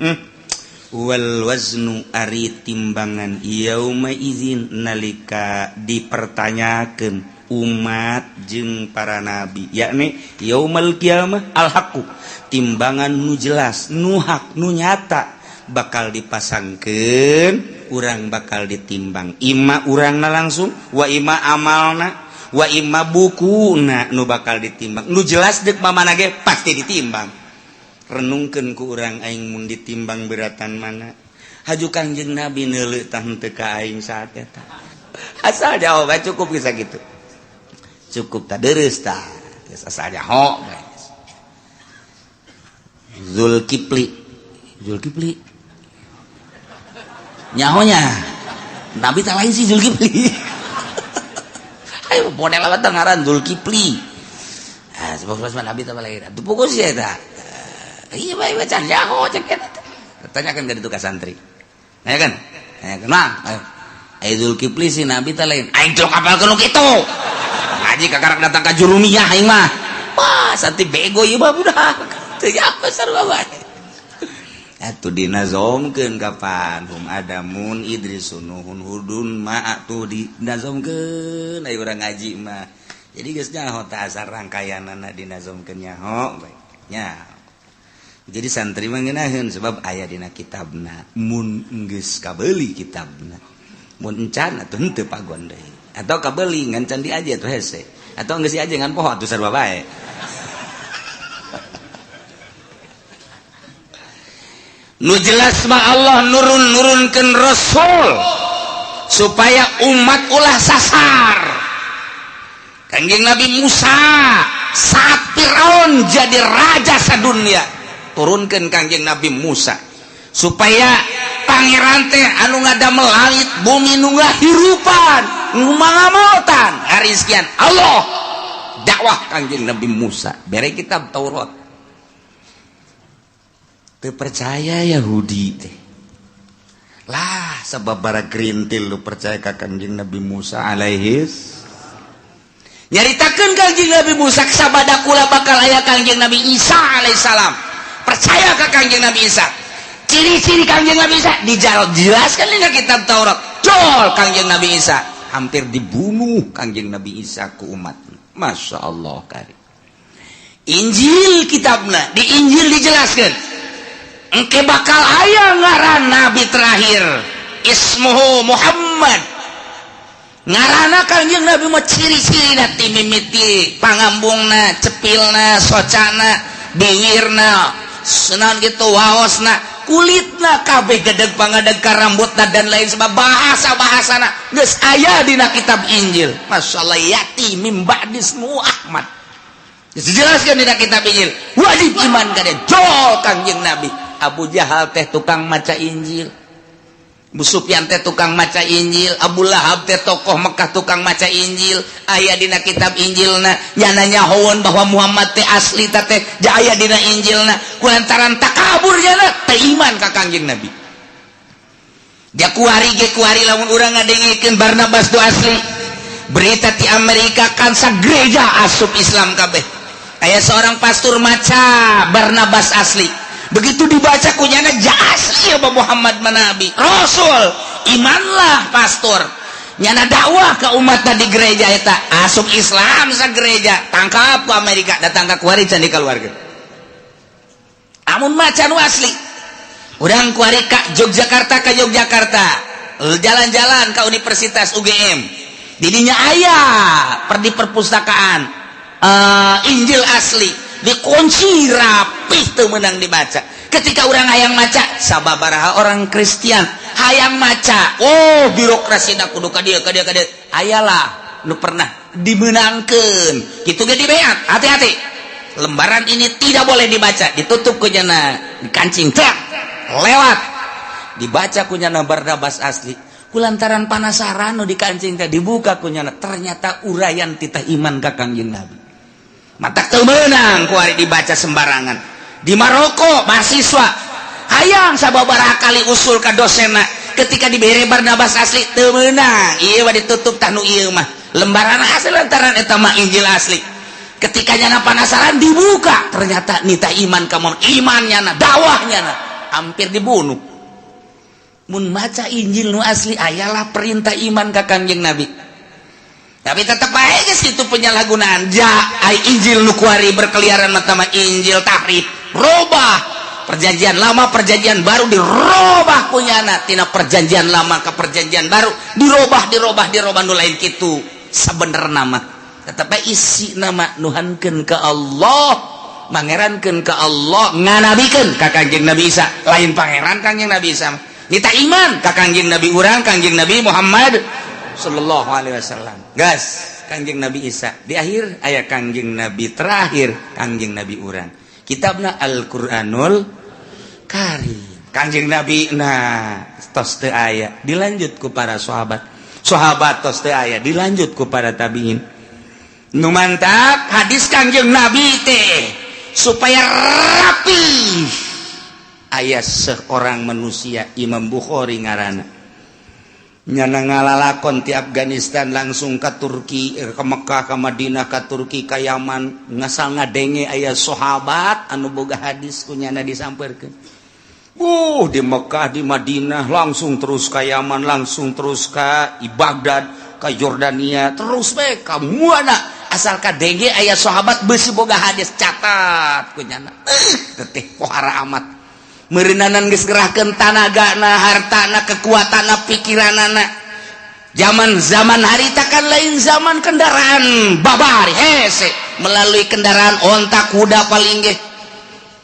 Wal waznu ari timbangan yauma idzin nalika dipertanyakeun umat jeung para nabi yakni yaumal qiyamah al haqqu timbangan nu jelas nu hak nu nyata bakal dipasangkeun Urang bakal ditimbang, imma urangna langsung, wa imma amalna, wa imma bukuna nu bakal ditimbang. Nu jelas dek mamana ge pasti ditimbang. Renungkeun ku urang, aing mun ditimbang beratan mana? Haju Kangjeng Nabi neuleuh tah henteu ka aing saat eta. Asal jawab cukup, bisa gitu cukup, tak deres tah. Geus asal nyaho. Zulkifli, Zulkifli nyahonya Nabi tak lain si Zulkifli. Ayo model apa ngaran Zulkifli? Ah, sebab Nabi tak lain atuh, pokok sih eta. Iya, bae baca nyaho cek eta. Tanyakan ke itu ka santri. Ayo kan? Ayo kan? Nah, ayo. Ayo Zulkifli si Nabi tak lain. Aing teu kapal nu kitu. Ngaji kakarak datang ka Jurumiyah aing mah. Wah, santri bego ieu mah budak. Teu apa sarua bae. Atuh dinazomkeun kapan? Hum Adamun, Idrisun, Nuhun, Hudun, ma atuh dinazomkeun ayo urang ngaji mah. Jadi geus nyaho tah asar rangkaianana dinazomkeun, nyaho bae. Nya. Jadi santri mah ngeunaheun sebab aya dina kitabna. Mun geus kabeuli kitabna. Mun encan atuh henteu pagon deui. Atau kabeli ngan can diaji atuh hese. Atau geus diaji ngan poho atuh sarua bae. Nu jelas mah Allah nurun-nurunkeun rasul supaya umat ulah sasar. Kangjeng Nabi Musa saat Firaun jadi raja sadunia, turunkan Kangjeng Nabi Musa supaya pangeran teh anu ngadamel langit bumi, nu ngahirupan, nu mangamotan hari sekian Allah. Dakwah Kangjeng Nabi Musa, bere kitab Taurat. Teu percaya Yahudi teh lah, sebab bara gerintil lu percaya ka Kangjeng Nabi Musa alaihis. Nyaritakeun Kangjeng Nabi Musa sabada kula bakal aya Kangjeng Nabi Isa alaihissalam. Percaya ka Kangjeng Nabi Isa, ciri-ciri Kangjeng Nabi Isa dijelaskan dina kitab Taurat. Jol Kangjeng Nabi Isa hampir dibunuh Kangjeng Nabi Isa ku umat. Masya Allah kari Injil kitabna, di Injil dijelaskan engke bakal aya ngaran nabi terakhir, ismuhu Muhammad. Ngaranna Kangjeng Nabi mah ciri-cirina ti mimiti pangambungna, cepilna, socana, biwirna, senan gitu, waosna, kulitna kabeh, gedeg pangadeg ka rambutna dan lain sebab bahasa-bahasana geus aya dina kitab Injil. Masyaallah, yati mim ba'di ismu Ahmad. Dijelaskan dina kitab Injil, wajib iman ka dia. Jol Kangjeng Nabi. Abu Jahal teh tukang maca Injil, Abu Sufyan teh tukang maca Injil, Abu Lahab teh tokoh Mekah tukang maca Injil. Aya dina kitab Injilna, nyana nyahoan bahwa Muhammad teh asli teh ja aya dina Injilna. Kulantaran takabur nyana teh iman ka Kangjeng Nabi. Dia kuari ge kuari lamun urang ngadengikeun Barnabas tu asli. Berita ti Amerika kan gereja asup Islam kabeh. Aya seorang pastor maca Barnabas asli. Begitu dibaca kunyana ja asli ya Muhammad manabi Rasul, imanlah pastor. Nyana dakwah ke umat di gereja eta asup Islam sa gereja, tangkap ke Amerika, datang ke kuari can dikeluarkeun. Amun maca nu asli, urang kuari ka Yogyakarta, ka Yogyakarta jalan-jalan ke Universitas UGM, didinya aya per di perpustakaan Injil asli, dikunci rapih, teu meunang dibaca. Ketika orang hayang maca, sababaraha orang Kristen hayang maca, oh birokrasi na kudu ka dieu, ka dieu, ka dieu. Ayalah nu pernah dimenangkeun kitu ge dibeat, hati-hati, lembaran ini tidak boleh dibaca, ditutup ku nyana, dikancing trak lewat, dibaca ku nyana Barnabas asli. Kulantaran panasaran nu dikancing teh dibuka ku nyana, ternyata uraian titah iman ka Kangjeng Nabi. Mata teu meunang ku hari dibaca sembarangan. Di Maroko mahasiswa hayang sababaraha kali usul ka dosenna, ketika dibere Barnabas asli teu meunang, ieu mah ditutup tah nu ieu mah lembaran asli lantaran eta mah Injil asli. Ketika nyana penasaran dibuka, ternyata nita iman ka iman nyana, dakwah nyana hampir dibunuh. Mun maca Injil nu asli ayalah perintah iman ka Kangjeng Nabi. Tapi tetap aja geus itu penyalahgunaan. Ja ai Injil nu kuari berkeliaran mah Injil tahrif, robah. Perjanjian lama, perjanjian baru dirobah punyana, tina perjanjian lama ke perjanjian baru dirobah, dirobah, dirobah. Nu lain kitu sebenerna mah, tetapi isi nama nuhankeun ka Allah, mangerankeun ka Allah, nganabikeun ka Kangjeng Nabi Isa. Lain pangeran Kangjeng Nabi Isa mah. Kita iman ka Kangjeng Nabi urang, Kangjeng Nabi Muhammad sallallahu alaihi wasallam. Gas Kangjeng Nabi Isa di akhir aya Kangjeng Nabi terakhir, Kangjeng Nabi urang, kitabna Al-Qur'anul Karim. Kangjeng Nabi nah tos teu aya, dilanjut ku para sahabat. Sahabat tos teu aya, dilanjut ku para tabiin. Nu mantap hadis Kangjeng Nabi teh supaya rapi, aya seorang manusia, Imam Bukhari ngaranna. Nyana ngalalakon ti Afghanistan langsung ke Turki, ke Mekah, ke Madinah, ke Turki, ke Yaman, ngasal ngadenge aya sahabat anu boga hadis, ku nyana disamperkeun. Di Mekah, di Madinah, langsung terus ke Yaman, langsung terus ke Baghdad, ke Jordania, terus we ka mana asal kadenge aya sahabat besi boga hadis, catat ku nyana. Teteh pohara amat meureunanan geus gerahkeun tanagana, hartana, kekuatanna, pikiranana. Zaman zaman harita kan lain zaman kendaraan babari hese, melalui kendaraan onta, kuda paling ge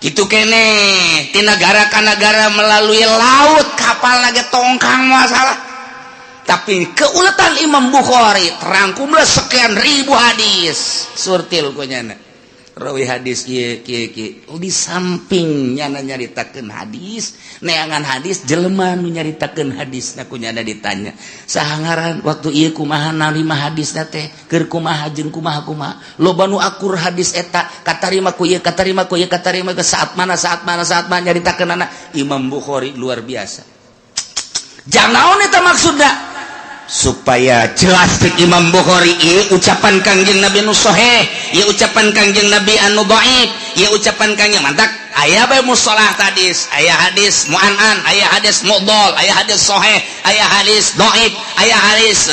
gitu kene. Ti negara ka negara melalui laut, kapal lagi tongkang masalah. Tapi keuletan Imam Bukhari terangkumlah sekian ribu hadis, surtil ku nyana rawi hadis kieu kieu kieu. Di samping nyana nyaritakeun hadis, neangan hadis, jelema nu nyaritakeun hadis na ku nyana ditanya, "Saha ngaran? Waktu ieu kumaha narima hadis teh? Keur kumaha jeung kumaha kumaha?" Loba nu akur hadis eta katarima ku ieu, katarima ku ieu, katarima ke saat mana, saat mana, saat mana nyaritakeun. Imam Bukhari luar biasa. Jangan naon eta maksudna, supaya jelas cek Imam Bukhari, ieu ucapan Kangjeng Nabi nu sahih, ieu ucapan Kangjeng Nabi anu dhaif, ieu ucapan Kangjeng. Mantak aya bae mustalah hadis, aya hadis mu'an'an, aya hadis mudhal, aya hadis sahih, aya hadis dhaif, aya hadis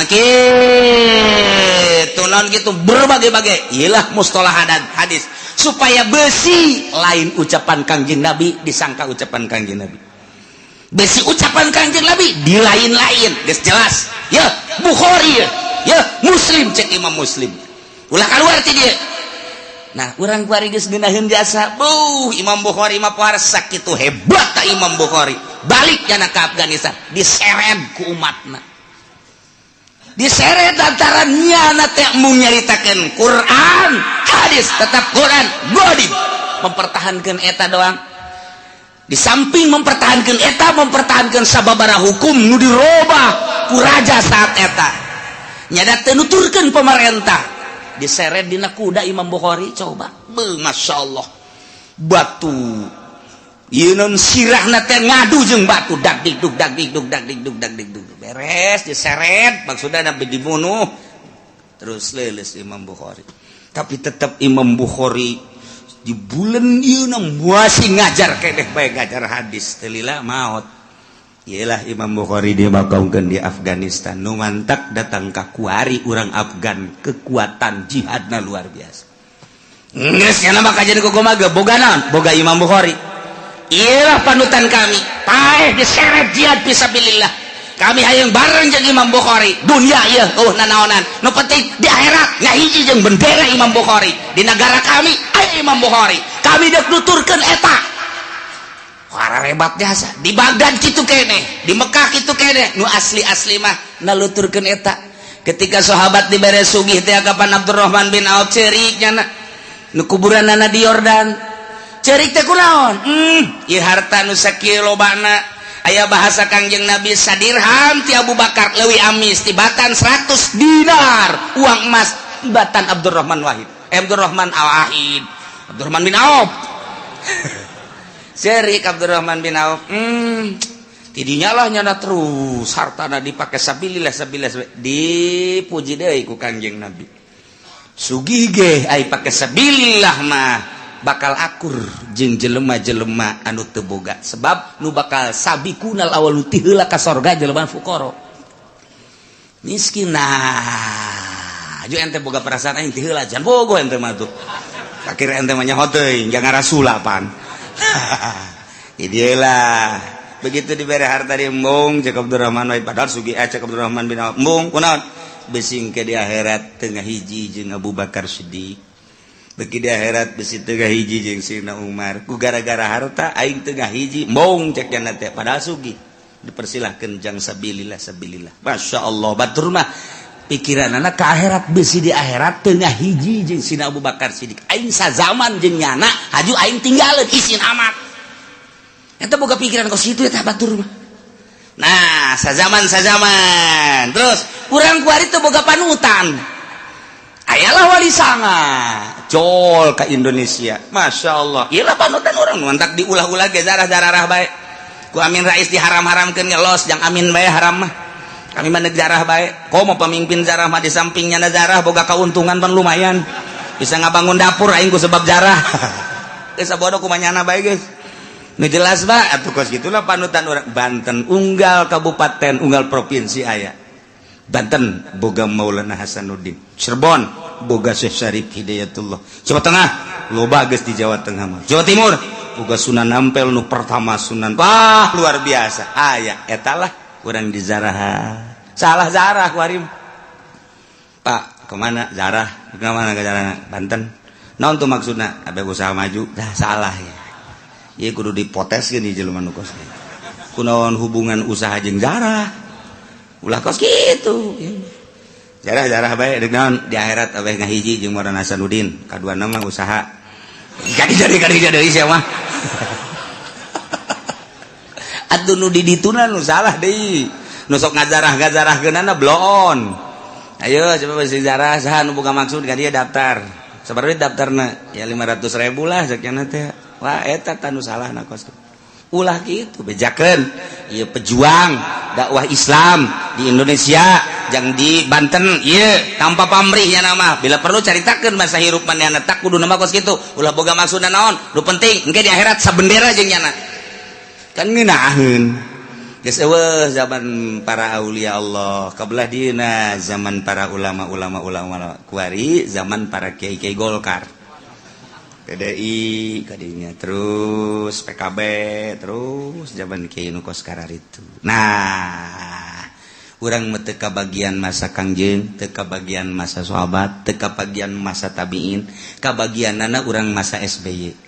kitu naon gitu, berbagai-bagai iyalah mustalah hadis, supaya besi lain ucapan Kangjeng Nabi disangka ucapan Kangjeng Nabi, besi ucapan Kangjeng Nabi di lain-lain. Geus jelas ya Bukhari ya, ya Muslim. Cek Imam Muslim, ulah keluar ti dia. Nah, urang kuari geus ngeunaheun jasa. Buh, Imam Bukhari mah pohara sakitu hebat ka Imam Bukhari. Balik jana ke Afghanistan, diseret ku umatna, diseret antara nyana teh mung nyaritakeun Quran hadis, tetap Quran godib, mempertahankan eta doang. Di samping mempertahankan eta, mempertahankan sababara hukum nu dirobah ku raja saat eta, nyada teu nuturkeun pemerintah. Diseret dina kuda Imam Bukhari, coba. Beuh, Masya Allah, batu ieu non sirahna teh ngadu jeung batu, dak dikduk dak dikduk dak dikduk dak dikduk. Beres diseret, maksudna nabi dibunuh, terus leuleus Imam Bukhari. Tapi tetap Imam Bukhari di bulan ieu masih ngajar keneh bae, ngajar hadis teu lila maot. Iyalah Imam Bukhari dimakamkan di Afghanistan. Nu mantak datang ka kuari urang Afgan, kekuatan jihadna luar biasa. Geus nya mah kajian kumaha ge boga naon? Boga Imam Bukhari. Iyalah panutan kami. Paeh diseret jihad fisabilillah. Kami hayang bareng jeung Imam Bukhari. Dunia ieu eueuh nanaonan. Nu penting di akhirat ngahiji jeung bendera Imam Bukhari. Di negara kami aya Imam Bukhari. Kami dek nuturkeun eta. Para hebat jasa di Baghdad kitu kene, di Mekah kitu kene, nu asli-asli mah naluturkeun eta. Ketika sahabat dibere sugih teh, kapan Abdurrahman bin Auf ceurik nyana, nu kuburanana di Yordan. Ceurik teh kunaon? Ieu harta nu sakieu lobana, aya bahasa Kangjeng Nabi sadirham ti Abu Bakar leuwih amis tibatan 100 dinar uang emas tibatan Abdurrahman Wahid, Abdurrahman Al-Wahid, Abdurrahman bin Auf. Cerik Abdurrahman bin Auf, tidinya lah nyana terus hartana dipake sabilillah, sabilillah. Dipuji deui ku Kangjeng Nabi, sugih ge ai pake sabilillah mah bakal akur jeung jelema-jelema anu teu boga, sebab nu bakal sabiqunal awal ti heula ka sorga jelema fuqara, miskin. Nah, aju ente boga perasaan aing ti heula, jan bogo ente mah tuh. Akhir ente mah nyaho teuing, jangan rasulapan. Idilah begitu diberi harta di embung cek Abdurrahman wae, padahal sugih, cek Abdurrahman bin Auf embung kunaon, bisi engke di akhirat teu ngahiji jeung Abu Bakar Siddiq, beki di akhirat bisi teu ngahiji jeung Sayyidina Umar, ku gara-gara harta aing teu ngahiji, embung cek jana teh, padahal sugih. Dipersilahkan jang sabilillah, sabilillah. Masya Allah, batur mah pikiran anak ke akhirat, bisi di akhirat teu ngahiji jeung Sayyidina Abu Bakar Siddiq, aing sazaman jeung nyana, haju aing tinggalin, isin amat. Eta boga pikiran kos kitu eta batur mah. Nah, sazaman sazaman. Terus urang kuari teu boga panutan. Ayalah Wali Sanga. Jol ke Indonesia. Masya Allah. Iyalah panutan urang mantak diulah-ulah ge zarah-zarah bae. Ku Amin Rais diharam-haramkeun, ngelos jang Amin bae haram mah. Kami mah jarah bae. Komo pemimpin jarah mah di sampingnya jarah boga keuntungan pan lumayan. Bisa ngabangun dapur aing ku sebab jarah. Geus bodoh kumanyana bae, guys. Nu jelas Pak, atuh kos gitulah panutan urang. Banten unggal kabupaten, unggal provinsi aya. Banten boga Maulana Hasanuddin. Cirebon boga Syekh Syarif Hidayatullah. Jawa Tengah loba geus di Jawa Tengah mah. Jawa Timur boga Sunan Ampel nu pertama Sunan. Wah, luar biasa. Aya eta lah urang di zarah. Salah zarah kuari. Pak, kemana zarah? Kemana ke zarah? Banten. Naon tuh maksudna? Abe usaha maju. Dah salah ya. Ieu kudu dipoteskeun di jelema nu kos kitu. Kunaon hubungan usaha jeung zarah? Ulah kos kitu. Jarah-jarah bae deuk naon di akhirat abeh ngahiji jeung Maulana Hasanuddin, kaduana mah usaha. Jadi jadi jadi jadi sia mah. Atuh nu di dituna nu salah deui. Nu sok ngajarah-ngajarahkeunana bloon. Ayo coba bisi jarah saha nu boga maksud ka dia daftar. Sabaraha daftarna? Ya 500 ribu lah sakiana teh. Wah, eta tanu salah na kos. Ulah gitu, bejakeun ieu pejuang dakwah Islam di Indonesia jang di Banten ieu tanpa pamrih nya nama. Bila perlu caritakeun masa hirup manehna, tak kudu nama kos kitu. Ulah boga maksudna naon, nu penting engke di akhirat sabendera jeung nyana. Kan ngeunaheun. Geus eueuh zaman para aulia Allah, kabelah dieuna zaman para ulama-ulama ulama kuari, zaman para kiai-kiai Golkar. PDI kadinya terus PKB terus zaman kiai nu kos itu. Nah, urang mah teu kabagian masa Kangjeng, teu kabagian masa sahabat, teu kabagian masa tabiin, kabagianana urang masa SBY.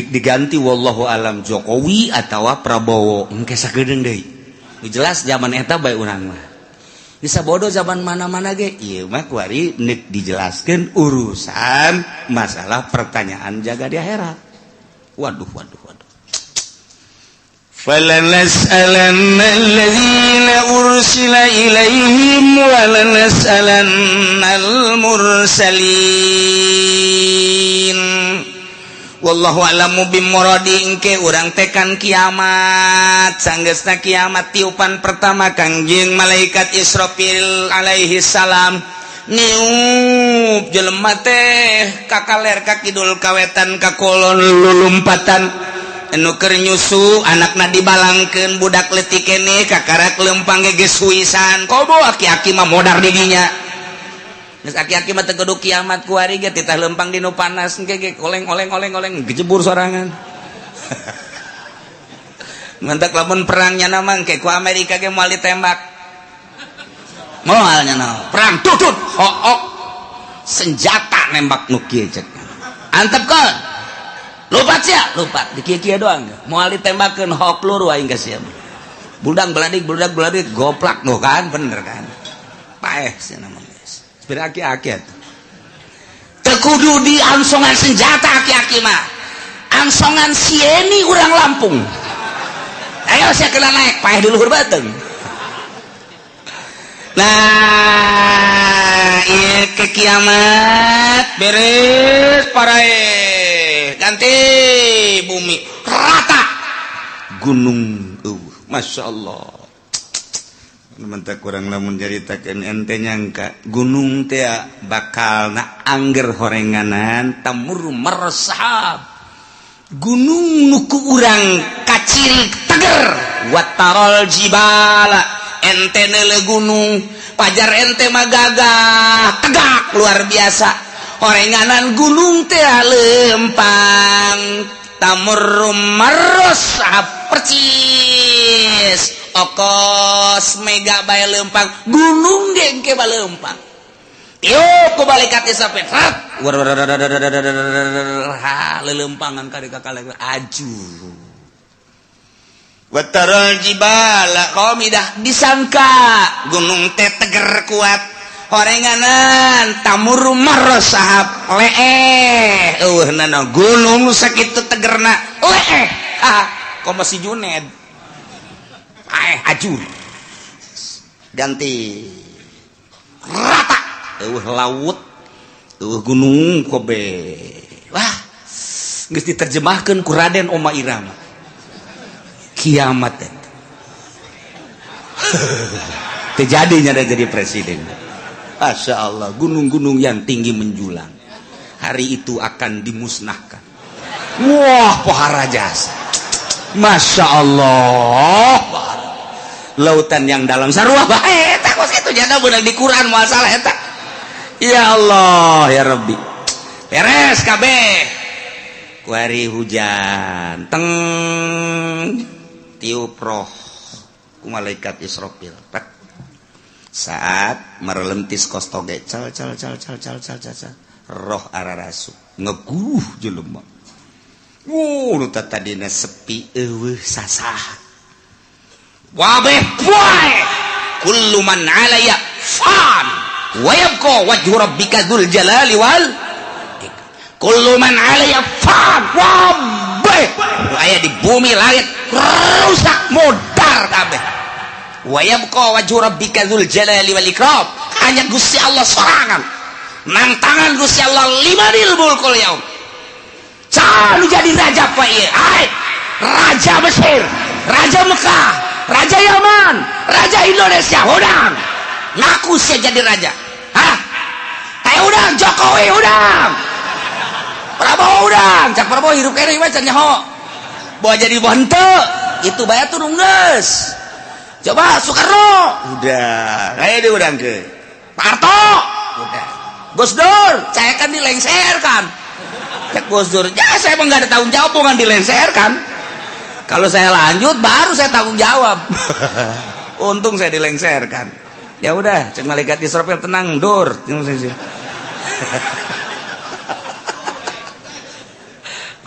Diganti wallahu alam Jokowi atau Prabowo engke sakedeung deui. Jelas zaman eta bae urang mah. Bisa bodoh zaman mana-mana ge ieu mah kuari nek dijelaskeun urusan masalah pertanyaan jaga di akhirat. Waduh, waduh, waduh. فلنسألن الذين أرسل إليهم ولنسألن المرسلين. Wallahu a'lamu bimuradi. Engke urang tekan kiamat, sanggeusna kiamat tiupan pertama Kangjeng malaikat Israfil alaihi salam niup, jelema teh kakaler ka kidul, kawetan ka kulon, lulumpatan. Anu keur nyusu anakna dibalangkeun, budak leutik keneh kakarak lempang ge geus huisan. Komo aki-aki mah modar didinya. Geus aki-aki mah teu kudu kiamat, kuari ge titah lempang di nu panas engke ge oleng oleng oleng oleng gejebur sorangan. Mantak lamun perangnya nama engke ku Amerika ge moal ditembak. Moal nya naon. Perang tutut hook senjata nembak nu kieu cek. Antepkeun. Lupat sia, lupat di kieu-kieu doang. Moal ditembakeun hok peluru aing ka sia. Budak beladik, budak beladik goplak nu kan bener kan. Paeh sia nama geus. Aki-aki teu kudu di ansongan senjata aki-aki mah. Ansongan sieni urang Lampung. Ayo saya kena naik, paeh di luhur beuteung. Nah, ieu ke kiamat beres parae ganti bumi rata gunung, Masya Allah. Mantap kurang lamun caritakeun ente nyangka gunung teh bakal na angger horenganan tamur meresahab gunung nuku urang kaciri teger watarol jibala ente neule gunung pajar ente mah gagah tegak luar biasa, horenganan gunung teh lempang. Tamurru marros percis okos mega bae lempang, gunung ge engke balempang. Tiup ku malaikat Israfil, ha, lelempangan kali ka aju. Wataral jibala qamidah, disangka gunung teh teger kuat, horenganan tamurru marros sahab leeh, eueuh nana gunung sakitu tegerna leeh. Ah, komo si Juned aeh ajur ganti rata, eueuh laut, eueuh gunung kobe. Wah, geus diterjemahkeun ku Raden Oma Irama kiamat eta terjadinya ada jadi presiden. Masya Allah, gunung-gunung yang tinggi menjulang hari itu akan dimusnahkan. Wah, pohara jasa. Masya Allah, lautan yang dalam sarua bae eta kos kitu janda beunang di Quran masalah eta. Ya Allah ya Rabbi, beres kabeh. Kuari hujan teng, tiup roh ku malaikat Israfil. Pek. Saat merelentis kos toge cal cal cal cal cal cal cal cal, roh ararasu ngeguh jelema. Nu tadina sepi eueuh sasah wabeh poe. Kullu man alaya fan wa yabqa wajhu rabbika dzul jalali wal ikram. Kullu man alaya fan, wabeh nu aya di bumi langit rusak modar kabeh. Wa yabqa wajhu rabbika dzul jalali wal ikram, hanya Gusti Allah sorangan nang tangan Gusti Allah limanil mulkul yaum. Saha nu jadi raja pak ieu? Ai, raja Mesir, raja Mekah, raja Yaman, raja Indonesia, hudang ngaku sia jadi raja. Hah? Kayak udang Jokowi, udang Prabowo, udang cak Prabowo hirup kene mah can nyaho bawa jadi henteu itu bae tuh geus. Coba Soekarno udah kayak dia udang ke Pak Harto udah, Gus Dur saya kan dilengserkan. Cek Gus Dur ya, saya emang nggak ada tanggung jawab, bukan dilengserkan. Kalau saya lanjut baru saya tanggung jawab. Untung saya dilengserkan. Ya udah, cek malaikat Israfil, tenang Dur.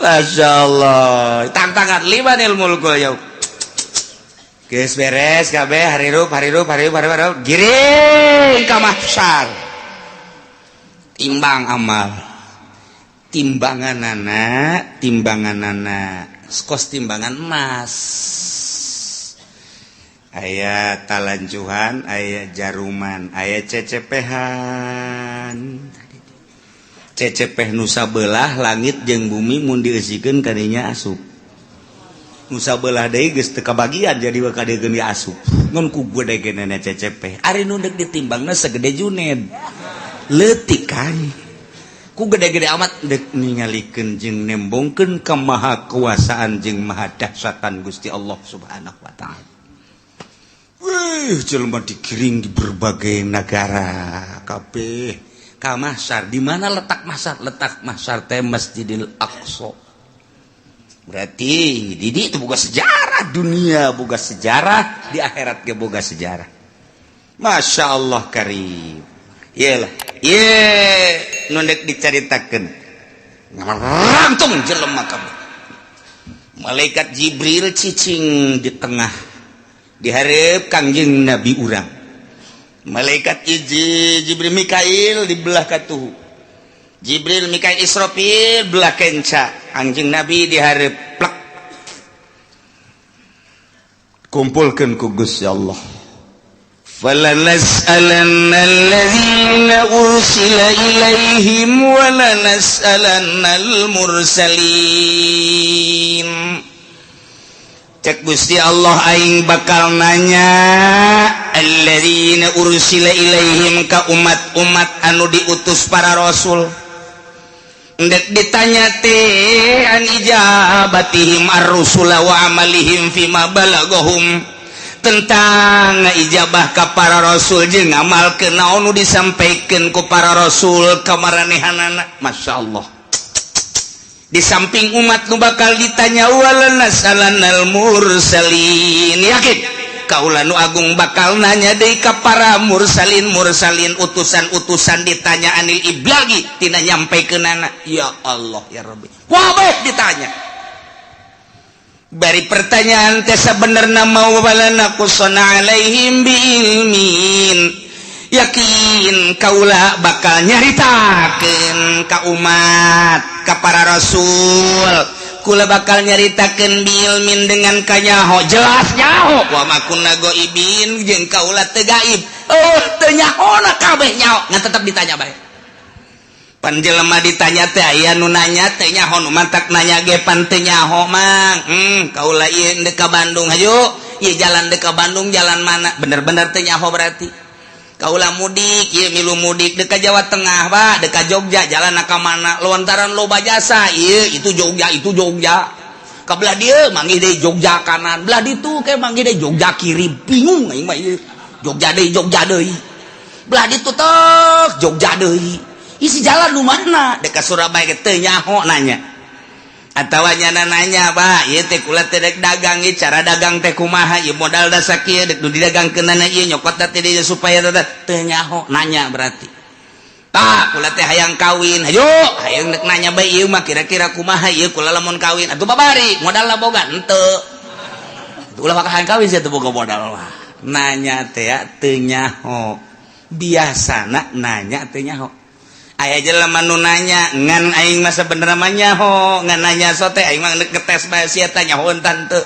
Masya Allah, tantangan limanil mulkul yaum. Geus beres kabeh, harirup harirup harirup harirup harirup, giring ka mahsyar, timbang amal, timbanganana timbanganana kos timbangan emas, aya talanjuhan, aya jaruman, aya cecepehan. Cecepeh nusa belah langit jeung bumi mun dieusikeun kadinya asup, nusa belah deui geus teu kabagian jadi bakal deui asup ngan ku gede-gedena cecepeh. Ari nu deuk ditimbangna segede Juned, leutik kan ku gede-gede amat. Dek ningalikeun jeung nembongkeun kemahakuasaan jeung maha dahsyatan Gusti Allah Subhanahu wa taala. Wih, jelema digiring di berbagai negara kabeh ka mahsyar. Di mana letak mahsyar? Letak mahsyar teh Masjidil Aqsa. Berarti di itu boga sejarah dunia, boga sejarah di akhirat ge boga sejarah. Masya Allah karim. Iyalah, ye nu dek dicaritakeun. Ngarangtung jelema kabeh. Malaikat Jibril cicing di tengah dihareup Kangjeng Nabi urang. Malaikat hiji Jibril Mikail di belah katuhu. Jibril Mikail Israfil belah kenca. Anjing Nabi dihareup plek. Kumpulkeun ku Gusti Allah. فَلَنَسْأَلَنَّ الَّذِينَ أُرْسِلَ إِلَيْهِمْ وَلَنَسْأَلَنَّ الْمُرْسَلِينَ. Cek Gusti Allah, aing bakal nanya alladzina ursila ilaihim ka umat-umat anu diutus para rasul. Ndek ditanya teh an ijabatihim ar-rusula wa amalihim fima balagahum, tentang ijabah ka para rasul jeung ngamalkeun naon nu disampaikeun ku para rasul ka maranehanana. Masya Allah. Di samping umat nu bakal ditanya, wala nasalannal mursalin. Yakin kaula nu agung bakal nanya deui ka para mursalin, mursalin utusan-utusan, ditanya anil iblagi, tina nyampekeunana. Ya Allah, ya Rabbi, wabeh ditanya. Bari pertanyaan teh sabenerna mau wala naqussanna alaihim biilmin. Yakin kaula bakal nyaritakeun ka umat, ka para rasul. Kula bakal nyaritakeun biilmin, dengan kanyaho, jelas nyaho. Wa ma kunna ghaibin, jeung kaula teu gaib. Oh, teu nyahona, kabeh nyaho, ngan tetep ditanya bae. Pan jelema ditanya teh aya nu nanya teh nyaho, nu mantak nanya ge pan teu nyaho, Mang. Kaula ieu deuk ka Bandung, hayu ieu jalan deuk ka Bandung jalan mana? Bener-bener teu nyaho berarti. Kaula mudik ieu, milu mudik deuk ka Jawa Tengah, Pak, deuk ka Jogja, jalan ka mana? Lontaran loba jasa ieu, itu Jogja, itu Jogja. Ka belah dieu manggih deui Jogja kanan, belah ditu ke manggih deui Jogja kiri, bingung aing mah ieu. Jogja deui, Jogja deui. Belah ditu tek Jogja deui. Isi jalan nu mana? Deuk ka Surabaya ge teu nyaho nanya. Atawa nyana nanya, Pak, ieu teh kula teh dek dagang, ieu cara dagang teh kumaha, ieu modal da sakieu dek nu didagangkeunana ieu nyokot teh dieu supaya teu nyaho nanya berarti. Pak, kula teh hayang kawin, hayu, hayang dek nanya bae ieu mah kira-kira kumaha ieu kula lamun kawin. Atuh babari, modalna boga henteu. Ulah maka hayang kawin sia teu boga modal mah. Nanya teh teu nyaho. Biasana nanya teu nyaho. Aya jelema nu nanya ngan aing mah sabenerna mah nyaho, ngan nanya sote aing mah ngetes bae sia teh nyaho tante.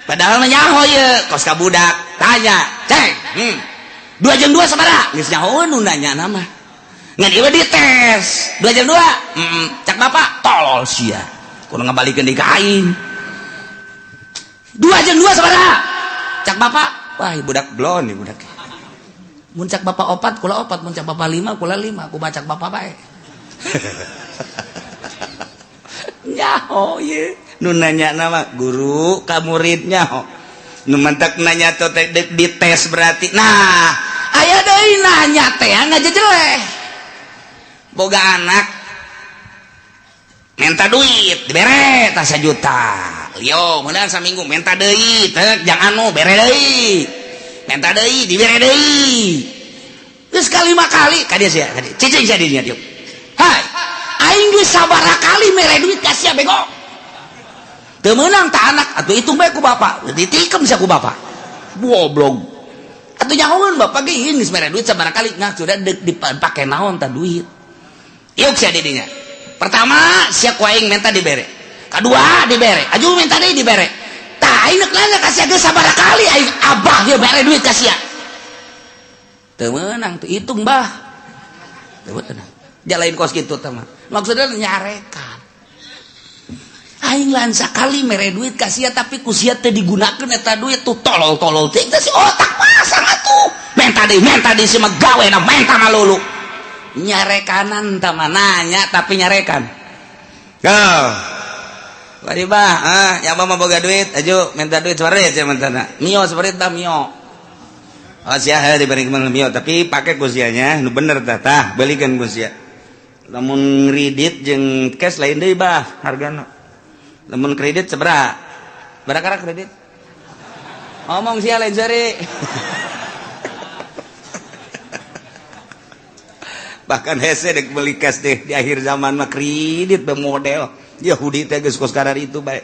Padahal mah nyaho ye, kos ka budak tanya, "Ceng, 2 jeung 2 sabaraha?" Geus nyaho nu nanya nama. Ngan ieu dites, 2 jeung 2. Cak bapak, tolol sia. Kudu ngabalikeun deui ka aing. 2 jeung 2 sabaraha? Cak bapak, wah budak blon nih budak. Mun cak bapak opat, kula opat, mun cak bapak lima, kula lima, aku cak bapak bae. Nyaho ye. Nu nanya nama guru ka murid nyaho. Nu mantak nanya teh dek dites berarti. Nah, aya deui nanya teh ngajejeleh. Boga anak minta duit, dibere tah 1 juta. Yo, meunang saminggu minta deui, teh jang anu bere deui. Minta deui, dibere deui. Geus kalima kali ka dia sia, ka dia. Cicing sia dinya dieu. Hai, aing geus sabaraha kali mere duit ka sia, bego. Teu meunang ta anak, atuh hitung bae ku bapak. Ditikem sia ku bapak. Goblok. Atuh nyahoeun bapak ge ieu geus mere duit sabaraha kali, nah sudah deuk dipake naon ta duit. Yuk sia di dinya. Pertama sia ku aing minta dibere. Kadua dibere. Aju minta deui dibere. Tah aing nanya ka sia, geus sabaraha kali aing abah ge bere duit ka sia. Teu meunang tuh hitung bah. Teu meunang. Jalain kos kitu teh mah. Maksudnya nyarekan. Aing lain sakali mere duit ka sia, tapi ku sia teu digunakeun eta duit tuh, tolol-tolol teh si otak pasang atuh. Menta deui si mah gawe na menta malulu. Nyarekanan tah mah nanya tapi nyarekan. Go. Bari bah, ah, yang mah boga duit, aju minta duit separit sia mentana. Mio separit dah mio. Oh sia diberi mio, tapi pakai ku sianya nu bener tah, tah belikeun ku sia. Lamun kredit jeung cash lain deui bah hargana. Lamun kredit sabaraha? Berapa kredit? Ngomong sia lain seri. Bahkan hese dek beli cash deh di akhir zaman mah kredit model Yahudi teh geus kos karar itu bae.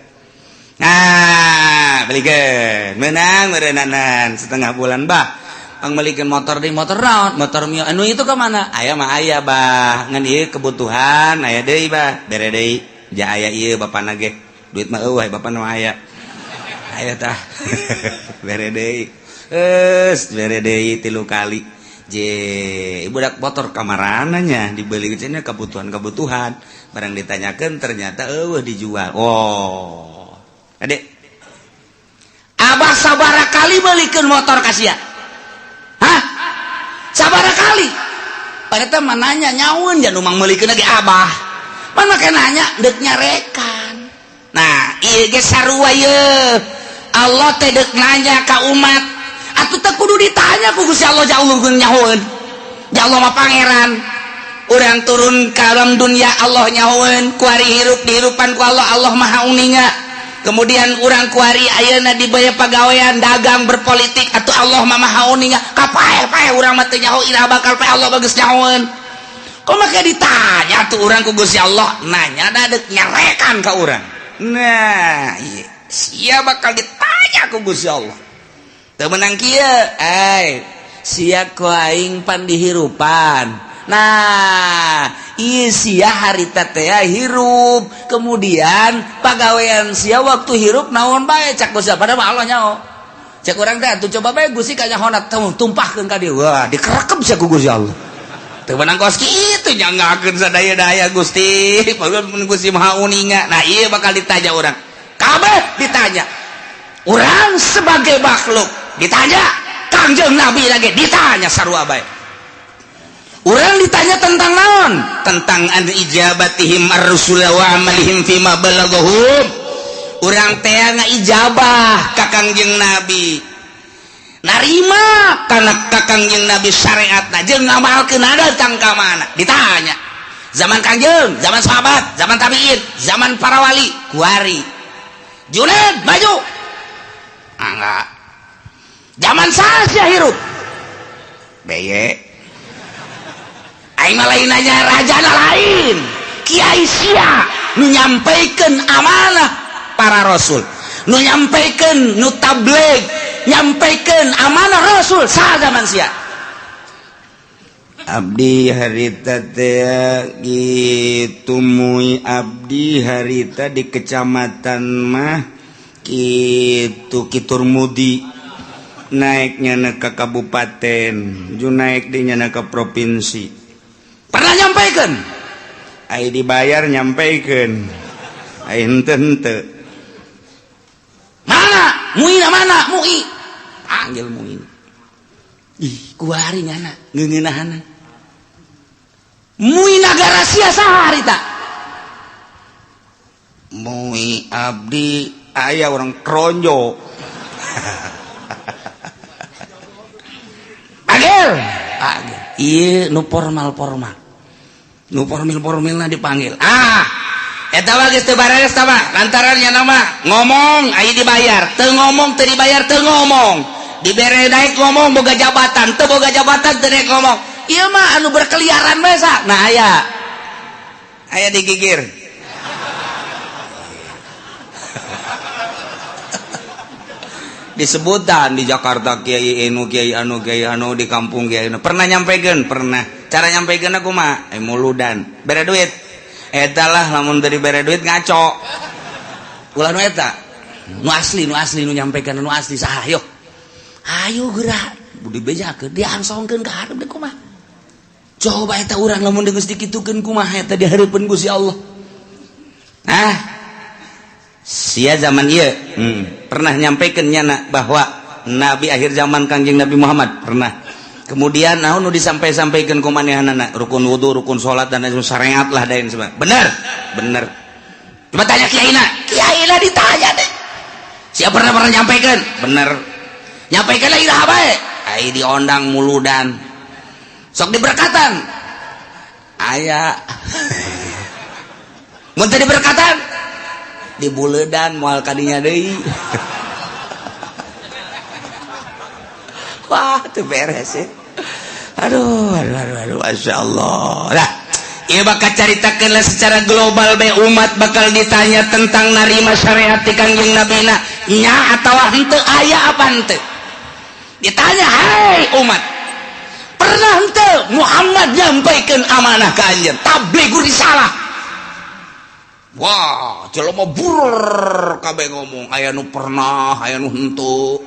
Nah, belikeun. Menang meureunanan setengah bulan bah. Ang melikeun motor di motor naon? Motor Mio. Anu itu ke mana? Aya mah aya bah. Ngan ieu kebutuhan aya deui bah. Bere deui. Ja aya ieu bapana ge. Duit mah eueuh bapana mah aya. Aya tah. Bere deui. Geus bere deui 3 kali. Je, budak motor kamarananya dibeli cenah kebutuhan-kebutuhan. Barang ditanyakan ternyata eueuh dijual. Oh. Adek. Abah sabaraha kali belikeun motor ka sia? Hah? Sabaraha kali? Pada mah nanya nyaun ja nu mang meulikeun lagi abah. Mana make nanya deuk nyarekan. Nah, ieu ge sarua ye. Allah teh deuk nanya ka umat. Atuh teu kudu ditanya ku Gusti Allah, ja Allah nyahoeun. Ja Allah mah pangeran. Urang turun ka alam dunia Allah nyahoeun, kuari hirup dihirupan ku Allah, Allah Maha Uninga. Kemudian urang kuari ayeuna dibaya pagawean, dagang, berpolitik, atau Allah mah Maha Uninga. Kapaeh-paeh urang mah teu nyaho iraha bakal paeh, Allah bagus nyahoeun. Kok maka ditanya tuh urang ku Gusti Allah, nanya da deuk nyarekan ka urang. Nah, ieu sia bakal ditanya ku Gusti Allah. Teu meunang kieu, ai sia ku aing pan dihirupan. Nah, ieu sia harita teh hirup, kemudian pagawean sia waktu hirup naon bae cak Gusti, padahal mah Allah nyaho. Cek urang teh atuh coba bae Gusti kanyahona tumpahkeun ka dieu. Wah, dikerekep sia ku Gusti Allah. Teu meunang kos kitu nyanggakeun sadaya-daya Gusti, padahal mun Gusti Maha Uninga. Nah, ieu bakal ditanya urang. Kabeh ditanya. Urang sebagai makhluk ditanya, Kangjeng Nabi lagi ditanya sarua bae. Urang ditanya tentang naon? Tentang an ijabatihim ar-rusul wa amalihim fima balaghahum. Urang teh ngaijabah ka Kangjeng Nabi. Narima kana ka Kangjeng Nabi syariatna jeung ngamalkeun datang ka mana? Ditanya. Zaman Kangjeng, zaman sahabat, zaman tabiin, zaman para wali, kuari. Junaid maju. Ah, enggak. Zaman saha hirup? Beye. Aing mah lain nanya rajana lain. Kiai sia nu nyampaikan amanah para rasul, nu nyampaikan, nu tabligh, nyampaikan amanah rasul saha zaman sia? Abdi harita teh gitu mui, abdi harita di kecamatan mah gitu kitur mudi naiknya ke kabupaten ju naik di nyana ke provinsi. Pernah nyampaikan? Ai dibayar nyampaikan, ai henteu henteu. Mana MUI, mana MUI? Panggil MUI. Ih, kuari nyana ngeungeunahana MUI nagara sia saha harita? MUI abdi aya orang Kronjo. Panggil, panggil. Iya, nu formal formal, nu formil formilna dipanggil. Ah, eta mah geus teu bareres tah mah, lantaran nya nama ngomong aya dibayar, teu ngomong teu dibayar, teu ngomong. Dibere naik ngomong boga jabatan, teu boga jabatan teu naik ngomong. Ieu mah anu berkeliaran bae sa. Nah, aya aya digigir. Disebutan di Jakarta kiai anu, kiai anu, kiai anu, di kampung kiai anu. Pernah nyampekeun? Pernah. Cara nyampekeun aku mah muludan bere duit. Eta lah, lamun dari bere duit ngaco. Ulah nu eta. Nu asli, nu asli, nu nyampekeun nu asli saha? Ayo. Ayo geura. Budi bejakeun diangsongkeun ka hareup deui kumaha. Coba eta urang lamun geus dikitukeun kumaha eta di hareupeun Gusti Allah. Nah, sia zaman ieu pernah nyampaikan nyana bahwa nabi akhir zaman Kangjeng Nabi Muhammad? Pernah. Kemudian naon nu disampai-sampaikan ku manehanana? Rukun wudu, rukun salat, dan lain syariat lah dan sebagainya. Bener bener. Coba tanya kiaina, kiaina ditanya deh. Siapa pernah pernah nyampaikan? Bener. Nyampaikan lagi dah bae ai diondang muludan sok diberkatan aya. Mun teu diberkatan di buledan moal kadinya deui. Wah, itu beres ya. Aduh, aduh, aduh, aduh, masya Allah. Nah, ieu bakal caritakeun lah secara global be umat bakal ditanya tentang narima syariat ti Kangjeng Nabina nya atawa henteu, aya apa henteu. Ditanya, "Hai umat, pernah henteu Muhammad nyampaikan amanah ka anjeun, tabligh risalah?" Wah, jelema burur kabeh ngomong, aya nu pernah, aya nu henteu.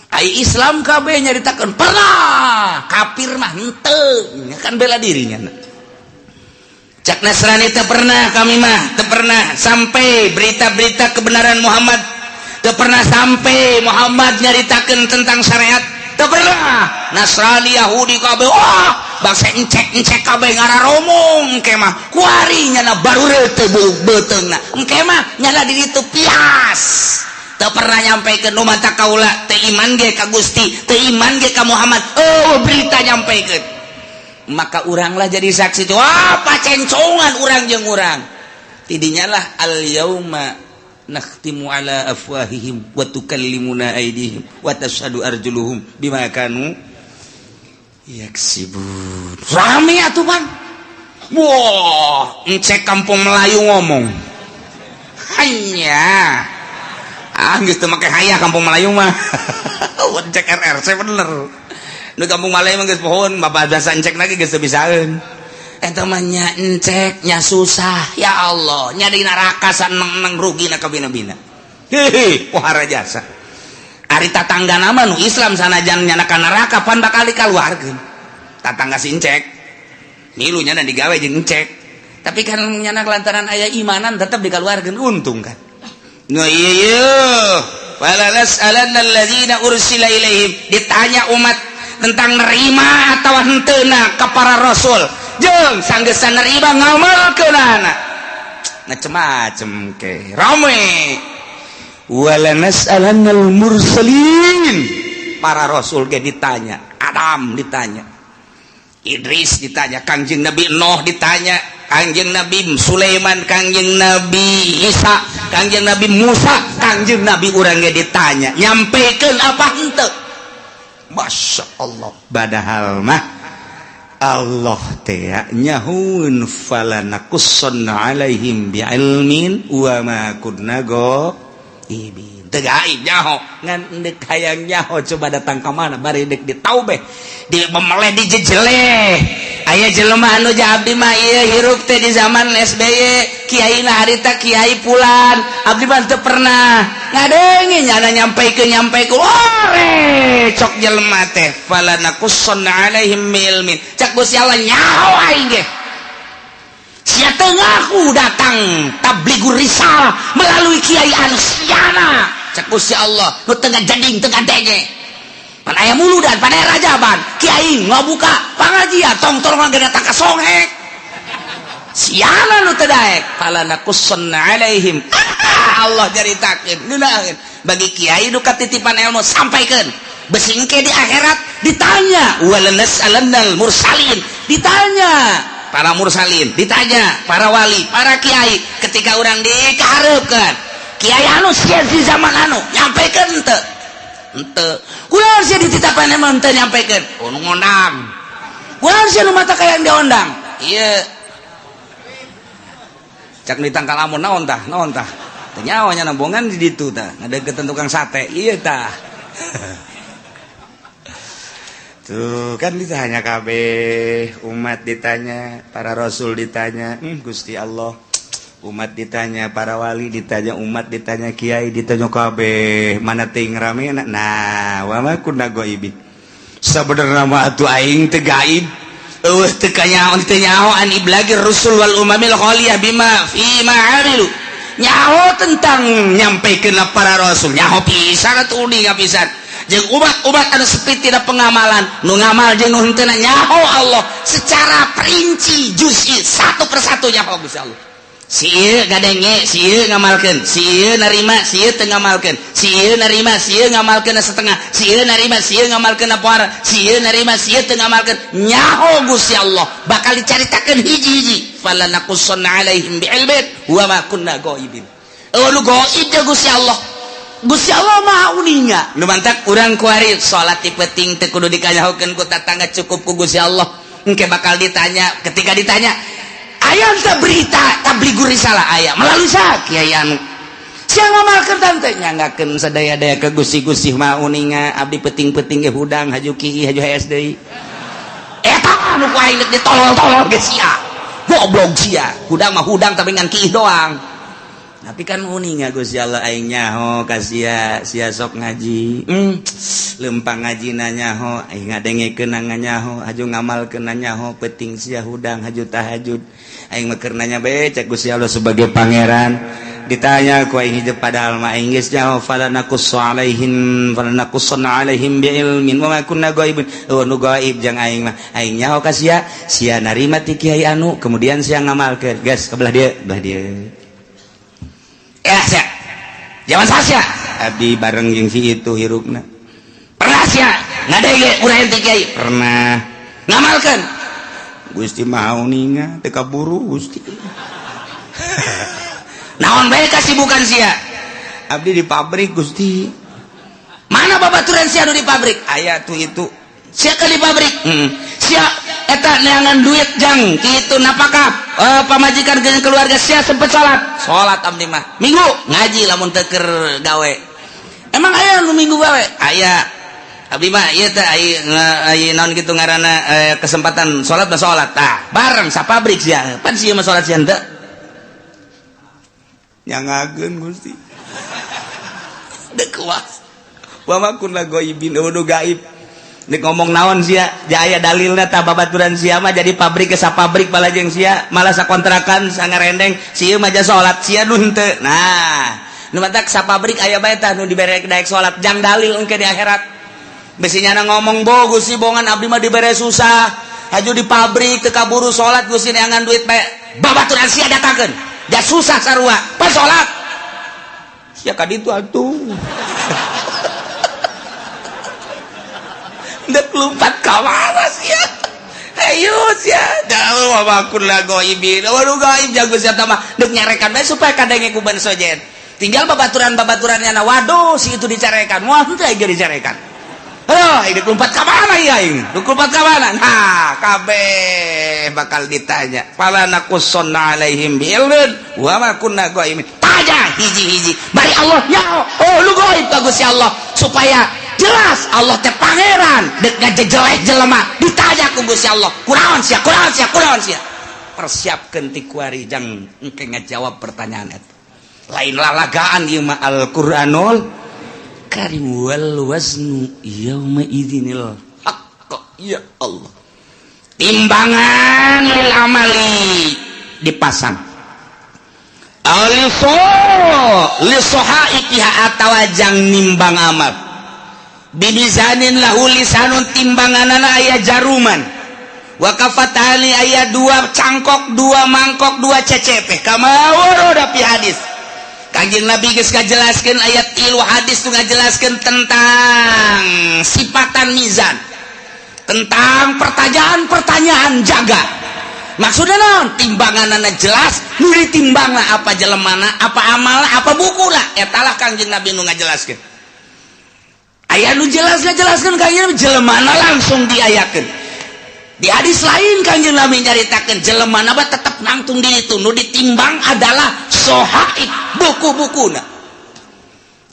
Ai Islam kabeh nyaritakeun pernah, kafir mah henteu, kan bela dirinya. Cak Nasrani teu pernah, kami mah teu pernah sampai berita-berita kebenaran Muhammad, teu pernah sampai Muhammad nyaritakeun tentang syariat, teu pernah. Nasrani, Yahudi kabeh, wah, bangsa encek-encek kabeh ngararomong engke mah. Kuari nyana baru teu beuteungna. Engke mah nyana di ditu pias. Teu pernah nyampaikan nu mata kaula teu iman ge ka Gusti, teu iman ge ka Muhammad. Oh, berita nyampaikan. Maka uranglah jadi saksi. Wah, pacencongan urang jeung urang. Tidinya lah al yauma nakhtimu ala afwahihim wa tukallimuna aydihim wa tashhadu arjuluhum bima kanu yaksibun. Rame atuh, Bang. Wah, encek kampung Melayu ngomong. Hanya ah geus teu make haya kampung Melayu mah. Encek RRC bener. Nu kampung Melayu mah geus pohon, bapak biasa encek lagi geus teu bisaeun. Eta mah nya encek nya susah, ya Allah, nya di neraka saneng-neng rugi na kabina-bina. Hehe, pohara jasa. Ari tatangga nama nu Islam sanajan nyana ka neraka pan bakal dikaluarkeun. Tatangga si encek. Milu nyana digawe jeung encek. Tapi kan nyana lantaran aya imanan tetap dikaluarkeun, untung kan. Nu iya iya. Wala nas'alanna alladzina ursila ilaihim. Ditanya umat tentang nerima atau henteuna ka para rasul. Jeung sanggeusna nerima ngamalkeunana. Macem-macem ke. Rame. Wala nas'alannal mursalin. Para rasul ge ditanya, Adam ditanya, Idris ditanya, Kangjeng Nabi Nuh ditanya, Kangjeng Nabi Sulaiman, Kangjeng Nabi Isa, Kangjeng Nabi Musa, Kangjeng Nabi urang ge ditanya, nyampekeun apa henteu? Masya Allah, padahal mah Allah teh nyahueun fala naqussanna alaihim bi'ilmin wa ma kunna ghaibin. Teu gaib nyaho, ngan endek hayang nyaho coba datang ka mana bari dek ditaubeh, di memeleh dijejeleh. Aya jelema anu abdi mah ieu hirup teh di zaman SBY, kiai na harita kiai pulan, abdi mah teu pernah ngadenge nyana nyampaikeun nyampaikeun. Ore cok jelema teh fala naqussanna alaihim ilmin. Cak Gusti Allah, nyaho aing ge. Sia teu ngaku datang tabligur risalah melalui kiai anu siana. Cak Gusti Allah, nu teu ngajading teu ngadenge. Pan aya muludan, pan aya rajaban, kiai ngabuka pangajian tong tolong ge datang ka songhek. Siana nu teu daek fala naqussanna alaihim. Allah nyaritakeun ngeunaheun bagi kiai nu katitipan ilmu sampaikeun. Bisi engke di akhirat ditanya wala nas'alannal mursalin, ditanya para mursalin, ditanya para wali, para kiai. Ketika orang dikahareupeun kiai anu sia di zaman anu nyampaikan henteu henteu, kunaon sia dititapan emang henteu nyampaikan? Oh, nu ngondang kunaon sia nu mata kayak diondang ieu? Cak di tangkal amun naon tah, naon tah, teu nyawa nya nambongan di ditu tah, ngadeukeutan tukang sate ieu tah. Tuh kan ditanya kabeh, umat ditanya, para rasul ditanya, Gusti Allah, umat ditanya, para wali ditanya, umat ditanya, kiai ditanya kabeh, mana ting rame. Nah, wa ma kunna ghaibin. Sabenerna mah atuh aing teu gaib. Eueuh teu kanyaho teu nyaho an iblagir rusul wal umamil khaliyah bima fi ma amilu. Nyaho tentang nyampaikeun para rasul, nyaho pisan atuh uninga pisan. Jeung umat-umat anu sepi tidak pengamalan, nu ngamal jeung nu henteu nyaho Allah secara perinci juz'i satu persatu nyaho Gusti Allah. Si ieu ngadenge, si ieu ngamalkeun, si ieu narima, si ieu teu ngamalkeun, si ieu narima, si ieu ngamalkeun setengah, si ieu narima, si ieu ngamalkeun apa, si ieu narima, si ieu teu ngamalkeun. Nyaho Gusti Allah bakal dicaritakeun hiji-hiji. Fala naqussanna alaihim bi'ilmin wa ma kunna ghaibin. Eueuh nu gaib jeung Gusti Allah. Gusti Allah Maha uninga. Nu mantak urang kuari salat ti peuting teu kudu dikanyahokeun ku tatangga, cukup ku Gusti Allah. Engke bakal ditanya, ketika ditanya aya teu berita tabligur risalah aya melalui sa kiai anu sia ngamalkeun tante nyanggakeun sadaya-daya ke Gusti. Gusti Maha uninga, abdi peuting-peuting ge hudang haju kieu haju hees deui. Eta anu ku aing deuk ditolol-tolol ge sia. Goblok sia. Hudang mah hudang tapi ngan kiih doang. Tapi kan uninga Gusti Allah, aing nyaho ka sia, sia sok ngaji. Lempang ngaji na nyaho, aing ngadengekeun nyaho, haju ngamalkeun nyaho, peuting sia hudang haju tahajud. Aing mah keur nanya bae cek Gusti Allah sebagai pangeran. Ditanya ku aing hijab padahal mah aing geus nyaho fala naqussu alaihim fala naqussanna alaihim bi ilmin wa ma kunna ghaibin. Oh, nu gaib jang aing mah. Aing nyaho ka sia, sia narima ti kiai anu, kemudian sia ngamalkeun. Geus ke belah dieu, belah dieu. Ya, sia. Zaman sia. Abdi bareng jeung si itu hirupna. Pernah sia ngadenge urang ti kiai? Pernah. Ngamalkeun? Gusti Maha Uninga, teu kaburu, Gusti. Naon bae kasibukan sia? Abdi di pabrik, Gusti. Mana babaturan sia anu di pabrik? Aya tuh itu. Sia ke di pabrik? Sia eta neangan duit jang kitu napakah pamajikan jeung keluarga. Sia sempet salat? Salat abdi mah. Minggu ngaji lamun teu keur gawe. Emang aya nu Minggu gawe? Aya. Abdi mah ieu teh aya naon kitu ngaranna, kesempatan salat mah salat. Tah, bareng sa pabrik sia. Pan sia mah salat, sia henteu. Nyangakeun, Gusti. Dek kuas. Wa ma kunna ghaibin, eueuh gaib. Nek ngomong naon sia, aya dalilna tah? Babaturan sia mah jadi pabrik ke pabrik balajeng sia malah sakontrakan sangarendeng, sia mah salat, sia nu henteu. Nah, nu matak sa pabrik aya bae tah nu dibere daek salat jang dalil engke di akhirat. Besi nyana ngomong, "Bo Gusti, bongan abdi mah dibere susah, haju di pabrik teu kaburu salat, Gusti, neangan duit bae." Babaturan sia datangkeun ja susah sarua, pas salat sia ka ditu atuh. Dek lompat ka mana sia? Ayo sia. Dah wa kunna ghaibin. Waduh, gaib jago sia mah. Dek nyarekan bae supaya kadenge ku ban sojen. Tinggal babaturan-babaturannya na, waduh, si itu dicarekan. Wah, henteu ge dicarekan. Aduh, ini lompat ka mana ya ini? Dek lompat ka mana? Nah, kabeh bakal ditanya. Fala naqussanna alaihim bi'ilmin wa ma kunna ghaibin. Tanya hiji-hiji. Bari Allah ya, oh lu gaib ka Gusti Allah supaya jelas Allah teh pangeran dek ngajejelek jelema ditanya ku Gusti Allah, "Kunaon sia? Kunaon sia? Kunaon sia?" Persiapkeun ti kuari jang engke ngajawab pertanyaan eta. Lain lalagaan ieu mah, Al-Qur'anul Karim. Wal waznu yauma idzinil haqq. Ya Allah, timbangan lil amali dipasang aliso lisohaikiha atawa jang nimbang amal bimizanin lahu lisanun, timbanganana aya jaruman, wa kafatani aya dua cangkok, dua mangkok, dua cecepe, kama warada fi hadis. Kanjeng Nabi geus ngajelaskeun ayat tilu hadis tuh ngajelaskeun tentang sifatan mizan, tentang pertanyaan-pertanyaan jaga. Maksudnya naon? Timbanganana jelas, nu ditimbangna apa jelemana, apa amalna, apa bukuna. Eta lah Kanjeng Nabi nu ngajelaskeun. Aya nu jelas ngajelaskeun Kanjeng Nabi, jelemana langsung diayakeun. Di hadis lain Kanjeng Nabi nyaritakeun jelemana mah tetep nangtung di itu, nu ditimbang adalah sohaib, buku-bukuna.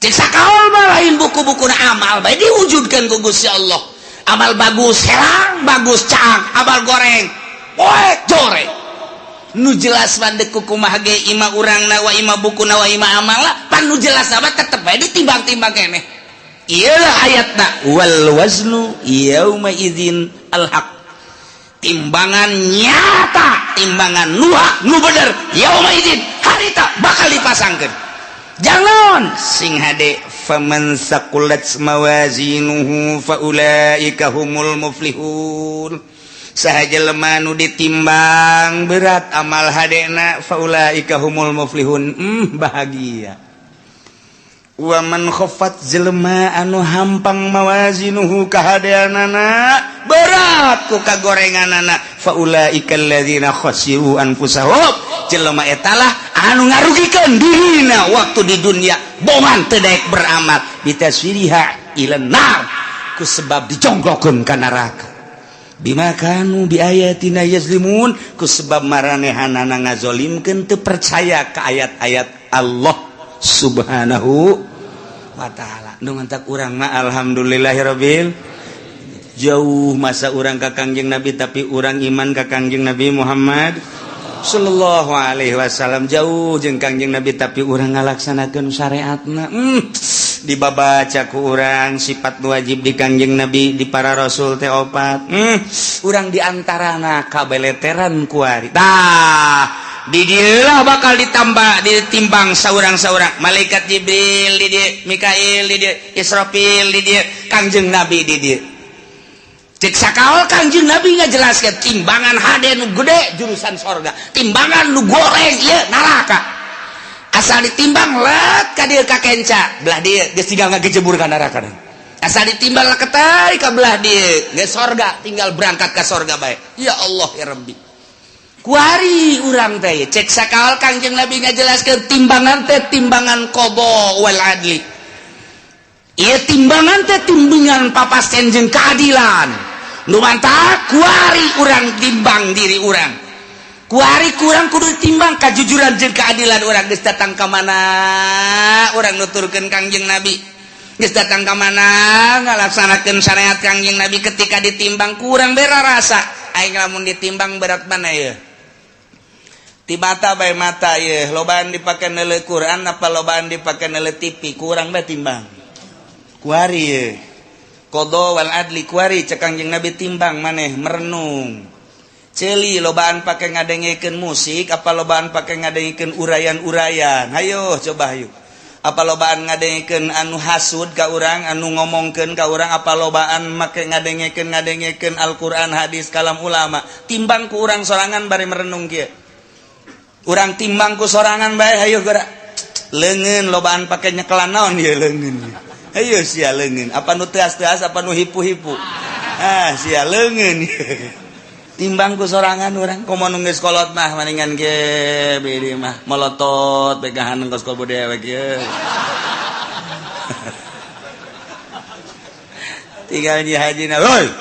Cek sakaol mah lain buku-bukuna, amal bae diwujudkeun ku Gusti Allah. Amal bagus herang, bagus cang, amal goreng poek joreng. Nu jelas mah deuk kumaha ge ima urangna wa ima bukuna wa ima amalna, pan nu jelas mah tetep bae ditimbang-timbang keneh. Iyalah ayatna wal waznu yauma idzin al haq, timbangan nyata, timbangan nu hak, nu bener, yauma idzin harita bakal dipasangkeun. Jangan sing hade, faman saqulat mawazinuhu faulaika humul muflihun. Saha jelema nu ditimbang berat amal hadena, faulaika humul muflihun, bahagia. Wa man khaffat, jelema anu hampang, mawazinuhu kahadeanana berat ku kagorenganana, faulaika alladzina khasiru anfusahum, jelema etalah anu ngarugikeun dirina waktu di dunia, bongan teu daek beramal, bitaswiriha ila nar, ku sebab dijongglokeun ka neraka, bima kanu bi ayatina yazlimun, ku sebab maranehanana ngazolimkeun, teu percaya ka ayat-ayat Allah Subhanahu wa ta'ala. Nu mantak urang mah alhamdulillahirabbil, jauh masa urang ka Kangjeng Nabi, tapi urang iman ka Kangjeng Nabi Muhammad Sallallahu Alaihi Wasallam. Jauh jeung Kangjeng Nabi, tapi urang ngalaksanakeun syariatna. Dibabaca ku urang sifat wajib di Kangjeng Nabi, di para rasul teh opat. Urang diantarana kabeleteran kuari. Tah, di dieulah bakal ditambah, ditimbang saurang-saurang. Malaikat Jibril di dieu, Mikail di dieu, Israfil di dieu, Kangjeng Nabi di dieu. Cek sakaol Kangjeng Nabi ngajelaskeun timbangan hade nu gede jurusan sorga, timbangan nu goreng ieu neraka. Asal ditimbang let ka dieu, ka kenca belah dieu, geus tinggal ngagejebur ka neraka. Asa ditimbang ketai ka belah dieu geus sorga, tinggal berangkat ka sorga bae. Ya Allah ya Rabbi. Kuari urang teh cek sakawal Kangjeng Nabi ngajelaskeun timbangan teh timbangan qada wal adli. Ieu timbangan teh timbangan papasten jeung keadilan. Nu mantak kuari urang timbang diri urang. Kuari kurang kudu timbang kajujuran jeung keadilan urang geus datang ka mana urang nuturkeun Kangjeng Nabi. Geus datang ka mana ngalaksanakeun syariat Kangjeng Nabi ketika ditimbang kurang bera rasa. Aing lamun ditimbang berat mana ya? Ti mata bae mata ye, lobaan dipake neuleu Quran apa lobaan dipake neuleu TV, kurang bae timbang. Kuari ye. Qada wal adli kuari cek Kangjeng Nabi timbang maneh merenung. Ceuli lobaan pake ngadengekeun musik apa lobaan pake ngadengekeun urayan-urayan. Hayo coba hayu. Apa lobaan ngadengekeun anu hasud ka urang, anu ngomongkeun ka urang, apa lobaan make ngadengekeun Al-Qur'an, hadis, kalam ulama. Timbang ku urang sorangan bari merenung kieu. Urang timbang ku sorangan bae hayu geura. Leungeun lobaan pake nyekelan naon ieu leungeun. Hayu sia leungeun. Apa nu teas-teas apa nu hipu-hipu. Ah sia leungeun. Timbang ku sorangan urang komo nu geus kolot mah maningan ge bedi mah molotot begahan kos kobo dewek ieu. Tinggal nyi hajina, "Hoi.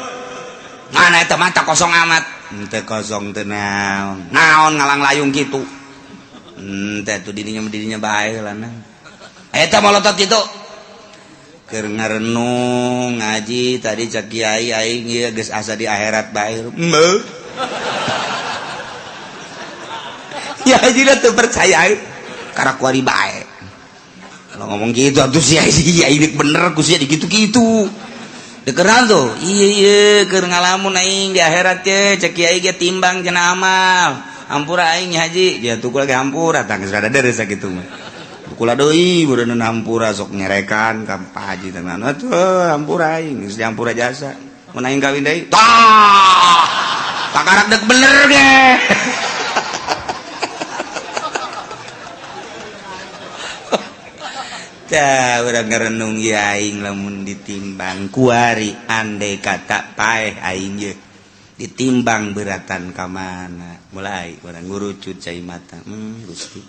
Mana eta mata kosong amat." Ente kosong teu naon. Naon ngalang layung kitu. Ente tuh dirinya bae lah nang. Eta molotot kitu. Keur ngarenung ngaji tadi cak kiai aing ieu geus asa di akhirat bae. Heuh. Ya haji teu percaya karak kuari bae. Kalau ngomong gitu atuh sia ini bener ku sia dikitu-kitu. Dekeran tuh, iya iya keur ngalamun aing di akhirat ye cek kiai ge timbang cenah amal. Hampura aing haji, ya tuh kula ge hampura tah geus rada deres sakitu mah. Kula deui meureun hampura sok nyerekan ka Pak Haji teh atuh hampura aing geus dihampura jasa. Mun aing kawin deui, tah. Kakarak dek bener ge. Tah urang ngarenung ieu aing lamun ditimbang kuari andai kata paeh aing ye ditimbang beratan ka mana mulai urang ngurucut cai mata Gusti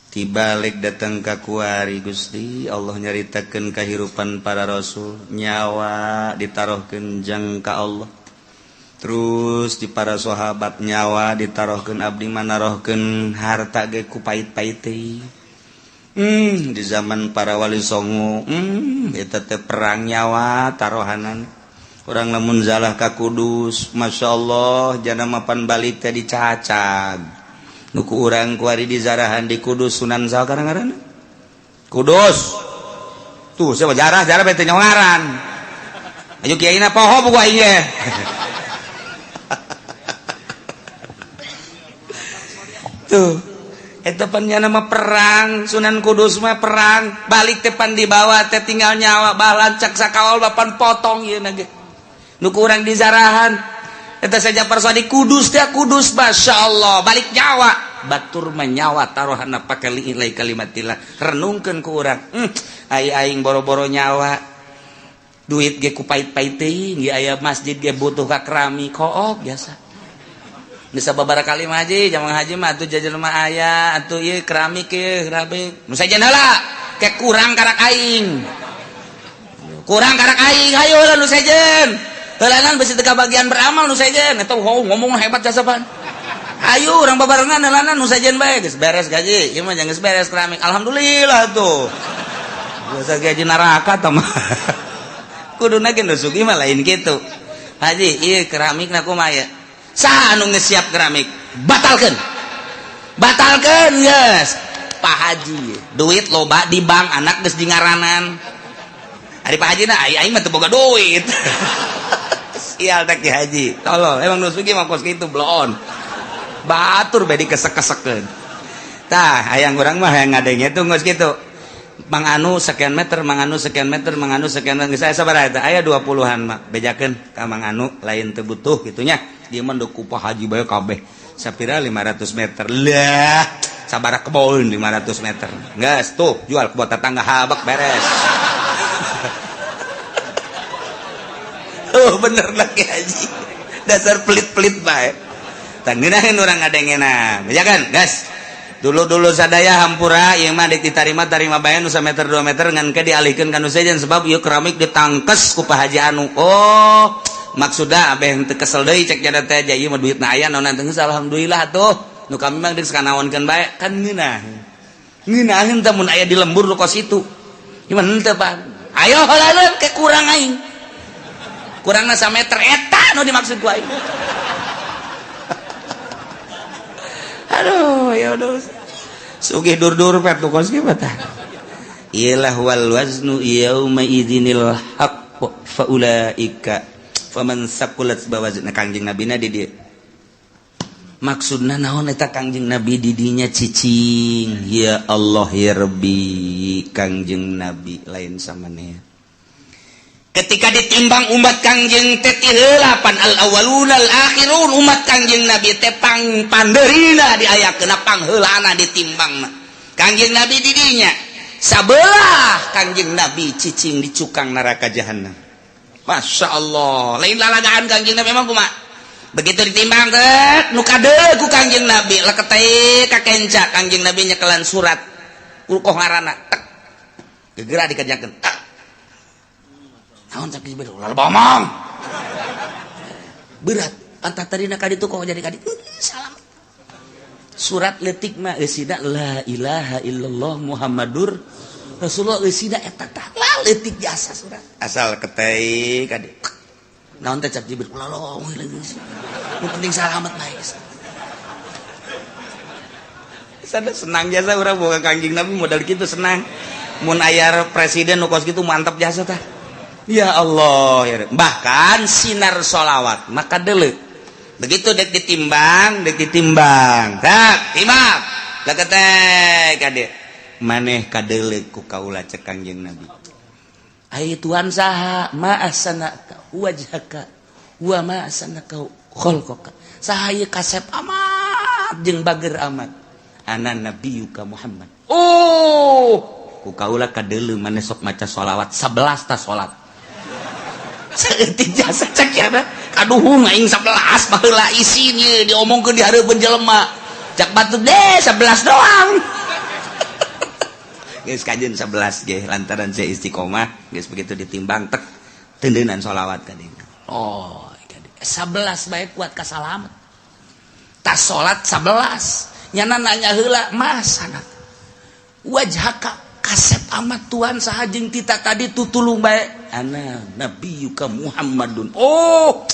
tibalik datang ka kuari Gusti Allah nyaritakeun kahirupan para rasul nyawa ditarohkeun jang ka Allah terus di para sahabat nyawa ditarohkeun abdi manarohkeun harta ge ku pait-pait teh. Di zaman para wali songo eta teh perang nyawa tarohanan urang lamun zalah ka Kudus Masya Allah jana mapan balik teh dicacag nu ku urang kuari dizarahan di Kudus Sunan saha ngaranna Kudus tuh siapa jarah jarah bete nyongaran ayo kiaina poho buku aing ge. Tuh eta pan nya nama perang Sunan Kudus mah perang balik teh pan dibawa teh tinggal nyawa balancak sakawal bapan potong ieu na ge nu ku urang dizarahan eta saja persadi Kudus teh Kudus masyaallah balik nyawa batur mah nyawa taruhanna pake liilai kalimatillah renungkeun ku urang ai aing boro-boro nyawa duit ge ku pait-pait teuing ge aya masjid ge butuh ka keramik kook biasa bisa beberapa kali mah haji jamang haji mah atuh jajan mah aya atuh ieu keramik ieu keramik nu sajen heula ke kurang karak aing hayo heula nu sejen heulanan bisi teu kabagian beramal nu sejen eta ngomong hebat jasa pan ayo urang babarengan heulanan nu sejen bae geus beres gaji ieu mah geus beres keramik alhamdulillah tuh biasa gaji neraka tah mah kuduna ge nu sugih mah lain kitu haji ieu keramikna kumaha ya saha anu geus siap keramik batalkeun batalkeun geus Pak Haji duit loba di bank anak geus di ngaranan ari Pak Haji na aing mah teu boga duit sial teh Ki Haji tolol emang nu sugih mah kos kitu bloon batur bae dikesek-kesekeun tah hayang urang mah hayang ngadenge tuh geus kitu Mang Anu sekian meter, Mang Anu sekian meter, Mang Anu sekian meter. Geus aya sabaraha eta? Aya 20-an mah. Bejakeun ka Mang Anu lain teu butuh kitu nya. Dia mah deuk ku Pak Haji bae kabeh. Sapira 500 meter. Lah, sabaraha kebon 500 meter. Geus tuh jual kebon tetangga habak beres. Oh bener lah Ki Haji, dasar pelit-pelit bae. Tah ngeunaheun urang ngadengena ya kan. Gas dulu-dulu sadaya hampura ieu mah dek ditarima tarima bae nu sameter 2 meter, ngan ke dialihkeun ka nu sejen sebab ieu keramik ditangkes ku Pak Haji anu. Oh, maksudna abeh teu kesel deui cek jada teh, ieu mah duitna aya naon teh. Alhamdulillah tuh nu kami mah geus kanaonkeun bae kan. Ngeunah ngeunaheun teh mun aya di lembur nu kos itu gimana teh, Pak? Ayo heula ke kurang aing, kurangna sameter eta nu dimaksud ku aing. Aduh, ya udah sugih dur-dur pet nu kos kieu tah. Iyalah, wal waznu yauma idzinil haqq fa ulaika faman saqulat bawazna. Kangjeng Nabi na di dieu maksudna naon eta? Kangjeng Nabi di dinya cicing. Ya Allah ya Rabbi, Kangjeng Nabi lain samanea. Ketika ditimbang umat Kangjeng teh heula pan al awwaluna al akhirun. Umat Kangjeng Nabi teh pang pandeurina diayakeun, pangheulana ditimbangna. Kangjeng Nabi di dinya sabelah Kangjeng Nabi cicing di cukang neraka jahanam. Masya Allah, lain lalagaan Kangjeng Nabi emang kumaha. Begitu ditimbang teh nu kade ku Kangjeng Nabi leketeh ka kenca. Kangjeng Nabi nyekelan surat ulkoh ngaranna tek gegera dikerjakeun tek. Naon cak Jibril? Ulah bomong berat antah tadi nak kaditu kok jadi kaditu salam. Surat letik mah eusina la ilaha illallah Muhammadur Rasulullah, eusina eta tah la leutik jasa surat asal ketei kadi. Naon teh cak Jibril? Ulah long nu penting salamet bae. Sada senang jasa urang boga Kangjeng Nabi modal kitu senang. Mun aya presiden nu kos kitu mantap jasa tah. Ya Allah ya. Bahkan sinar sholawat maka dele begitu dek ditimbang, dek ditimbang tak timbang leketek kade maneh kadele ku kaula. Cek Kangjeng Nabi, ai Tuhan saha? Ma ahsanaka wajhaka wa ma ahsanaka khalqaka. Saha ieu kasep amat jeung bager amat? Ana nabiyuka Muhammad. Oh, ku kaula kadele maneh sok maca sholawat 11 ta salat. Saeutik jasa cek ya kaduhung aing 11 baheula isin ieu diomongkeun di hareupeun jelema. Cak batu deh 11 doang geus kajeun 11 ge lantaran saya istiqomah geus. Begitu ditimbang tek tendeunan sholawat kadinya. Oh, 11 bae kuat kasalamet tas salat 11. Nyana nanya heula, masana wajhaka kasep amat Tuhan saha jeung tita tadi tutulung bae? Ana nabiyuka Muhammadun. Oh,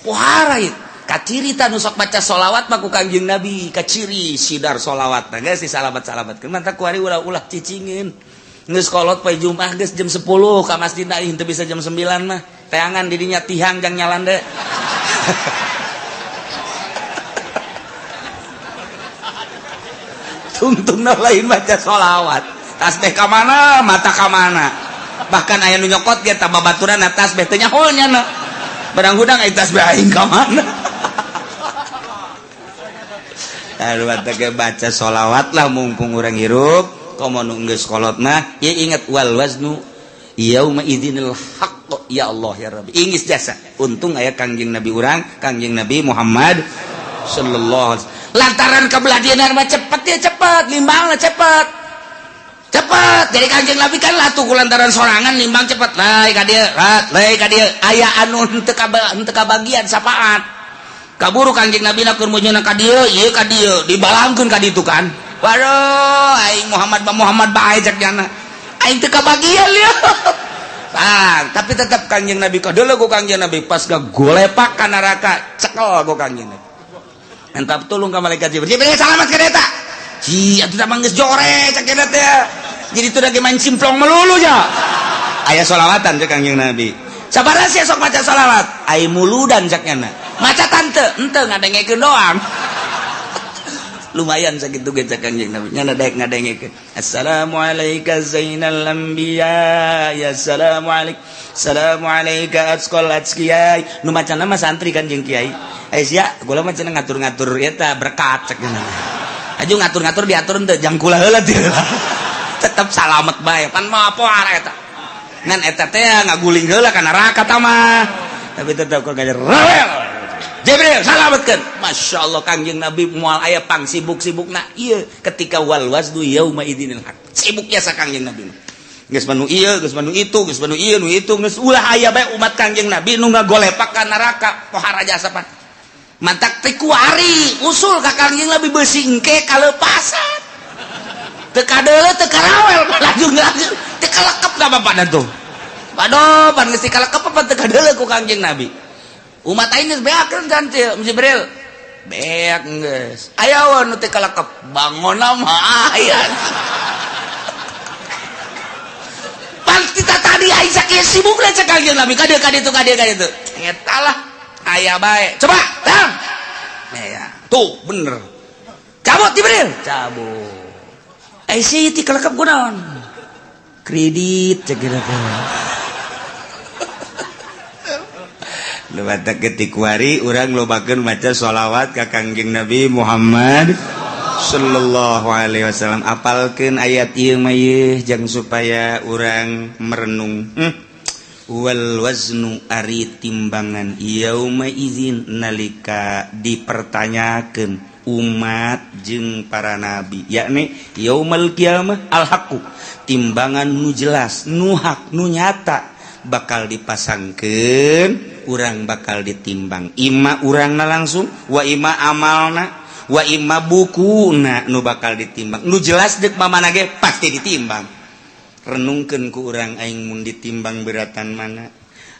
pohara ieu kaciri ta nu sok baca sholawat mah ku Kangjeng Nabi kaciri sidar sholawat. Nah geus disalamat-salamatkeun mantap kuari ulah-ulah cicingin. Geus kolot poe Jumat geus jam 10 ka masjid henteu bisa jam 9 mah teangan didinya tihang jang nyalande. Tungtungna lain baca sholawat, tasbih ka mana mata ka mana. Bahkan aya nu nyokot ge tambah baturan tasbih teh nyaho nya barang hudang aya tasbih aing ka mana. Aduh, baca sholawat lah mumpung urang hirup. Komo nu geus kolot mah ya ingat wal waznu yauma idzinil haqq. Ya Allah ya Rabbi, ingis jasa untung aya Kangjeng Nabi urang, Kangjeng Nabi Muhammad sallallahu alaihi wasallam. Lantaran kebelah dieuna mah cepet ya cepet limbangna cepet cepet. Jadi Kangjeng Nabi kan latuh ku lantaran sorangan limbang cepet lai ka dieu lai ka dieu aya anu henteu kabagian sapaat kaburu. Kangjeng Nabi na keur mujuna ka dieu ieu ka dieu dibalangkeun ka ditu kan. Waduh, aing Muhammad ba Muhammad bae cek jana aing teu kabagian lieu. Ah, tapi tetap Kangjeng Nabi kadeuleu ku Kangjeng Nabi pas golepak ka neraka cekel ku Kangjeng Nabi. Entap tulung ka malaikat Jibril. Jibril salamat ka eta. Hi, atuh mah geus jore cek eta teh. Jadi itu lagi main simplong melulu nya. Aya sholawatan cek Kangjeng Nabi. Sabaraha sia sok maca sholawat? Ai muludan cek nya. Maca tante, henteu ngadengekeun doang. Lumayan sakitu ge cek Kangjeng Nabi. Nya daek ngadengekeun. Assalamualaikum zainal anbiya ya assalamualaikum. Assalamualaikum atqal atqiyai. Nu macana mah santri kan jeung kiai. Eh sia, gula mah cenah ngatur-ngatur eta berkat cek nya. Aju ngatur-ngatur diatur henteu jang kula heula teu. Tetep salamet bae pan mah poara eta. Ngan eta teh ngaguling heula ka neraka ta mah. Tapi tetap kok ngajar rawel. Jibril salametkeun. Masya Allah Kangjeng Nabi moal aya pang sibuk-sibukna ieu ketika wal waznu yauma idzinil haq. Sibuknya sa Kangjeng Nabi. Geus manu ieu, geus manu itu, geus manu ieu, nu itu, geus ulah aya bae umat Kangjeng Nabi nu ngagolepak ka neraka pohara jasa pan. Mantak teh kuari usul ka Kangjeng Nabi beusi engke kalepasan. Teu kadeuleu teu karawel laju laju teu kalekep ka bapana tuh. Waduh, pan geus kalekep apa teu kadeuleu ku Kangjeng Nabi. Umat aing geus beakeun kan Jibril. Beak geus. Aya nu teu kalekep, bangona mah aya. Kita tadi aing sakieu sibuk lah cek Kangjeng Nabi ka dieu ka ditu ka dieu ka ditu. Eta lah aya bae. Coba, tang. Ya, tuh bener. Cabut Jibril, cabut. Eh sih ti kalekep kunaon? Kredit cek kira teh. Lu batak ketik wari urang lobakeun maca sholawat ka Kangjeng Nabi Muhammad sallallahu alaihi wasallam. Apalkeun ayat ieu mah yeuh jang supaya urang merenung. Wal waznu ari timbangan yauma idzin nalika dipertanyakeun umat jeung para nabi, yakni yaumal qiyamah al haqqu, timbangan nu jelas, nu hak, nu nyata bakal dipasangkeun, urang bakal ditimbang. Ima urangna langsung, wa ima amalna, wa imma bukuna nu bakal ditimbang. Nu jelas dek mamana ge pasti ditimbang. Renungkeun ku urang aing mun ditimbang beratan mana.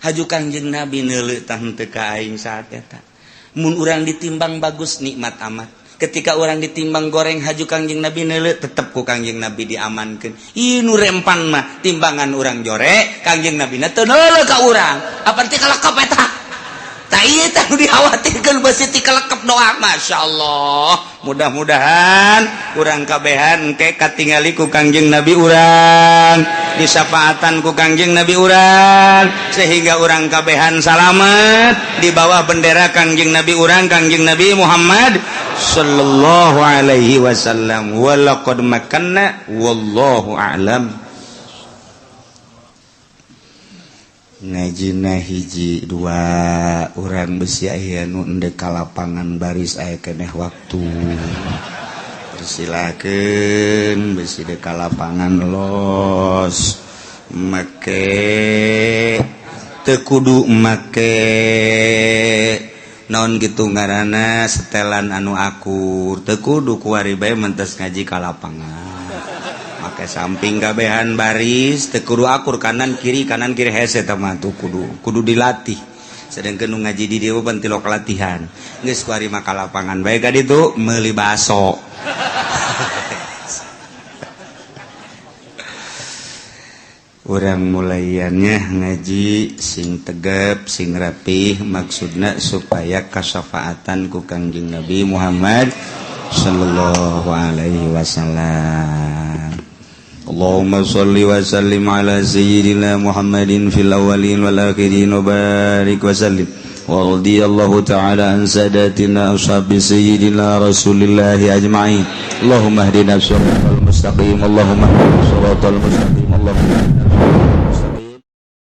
Haju Kangjeng Nabi neuleuh tah henteu ka aing saat eta. Mun urang ditimbang bagus nikmat amat. Ketika urang ditimbang goreng haju Kangjeng Nabi neuleuh tetep ku Kangjeng Nabi diamankeun. Ieu nu rempan mah timbangan urang jore, Kangjeng Nabi na teu neuleuh ka urang. Apa teh kalekep eta? Tak iya teh dikhawatirkeun beusi ti kalekep doa. Masya Allah, mudah-mudahan urang kabehan engke katingali ku Kangjeng Nabi urang, disafaatan ku Kangjeng Nabi urang, sehingga urang kabehan salamet di bawah bendera Kangjeng Nabi urang, Kangjeng Nabi Muhammad sallallahu alaihi wasallam. Walaqad makanna wallahu a'lam. Ngajina hiji dua orang besi aya nu endek ka lapangan baris aya keneh waktu. Persilakeun besi dek ka lapangan los make teu kudu make naon gitu ngaranna setelan anu akur, teu kudu kuari bae mentes ngaji ka lapangan. Make samping kabehan baris teu kudu akur kanan kiri hese teh mah tuh kudu dilatih. Sedangkan nu ngaji di dieu pan tilok latihan. Geus kuari mah ka lapangan bae ka ditu meuli baso. Urang mulaiannya ngaji sing tegep sing rapih, maksudna supaya kasyafaatan ku Kangjeng Nabi Muhammad sallallahu alaihi wasallam. Allahumma sholli wa sallim ala sayyidina Muhammadin fil awwalin wal akhirin wa barik wa sallim. Wa radiyallahu ta'ala an sadatina ashabi sayyidina Rasulillahi ajma'in. Allahumma hdina siratal mustaqim, Allahumma hdina siratal mustaqim, Allahumma hdina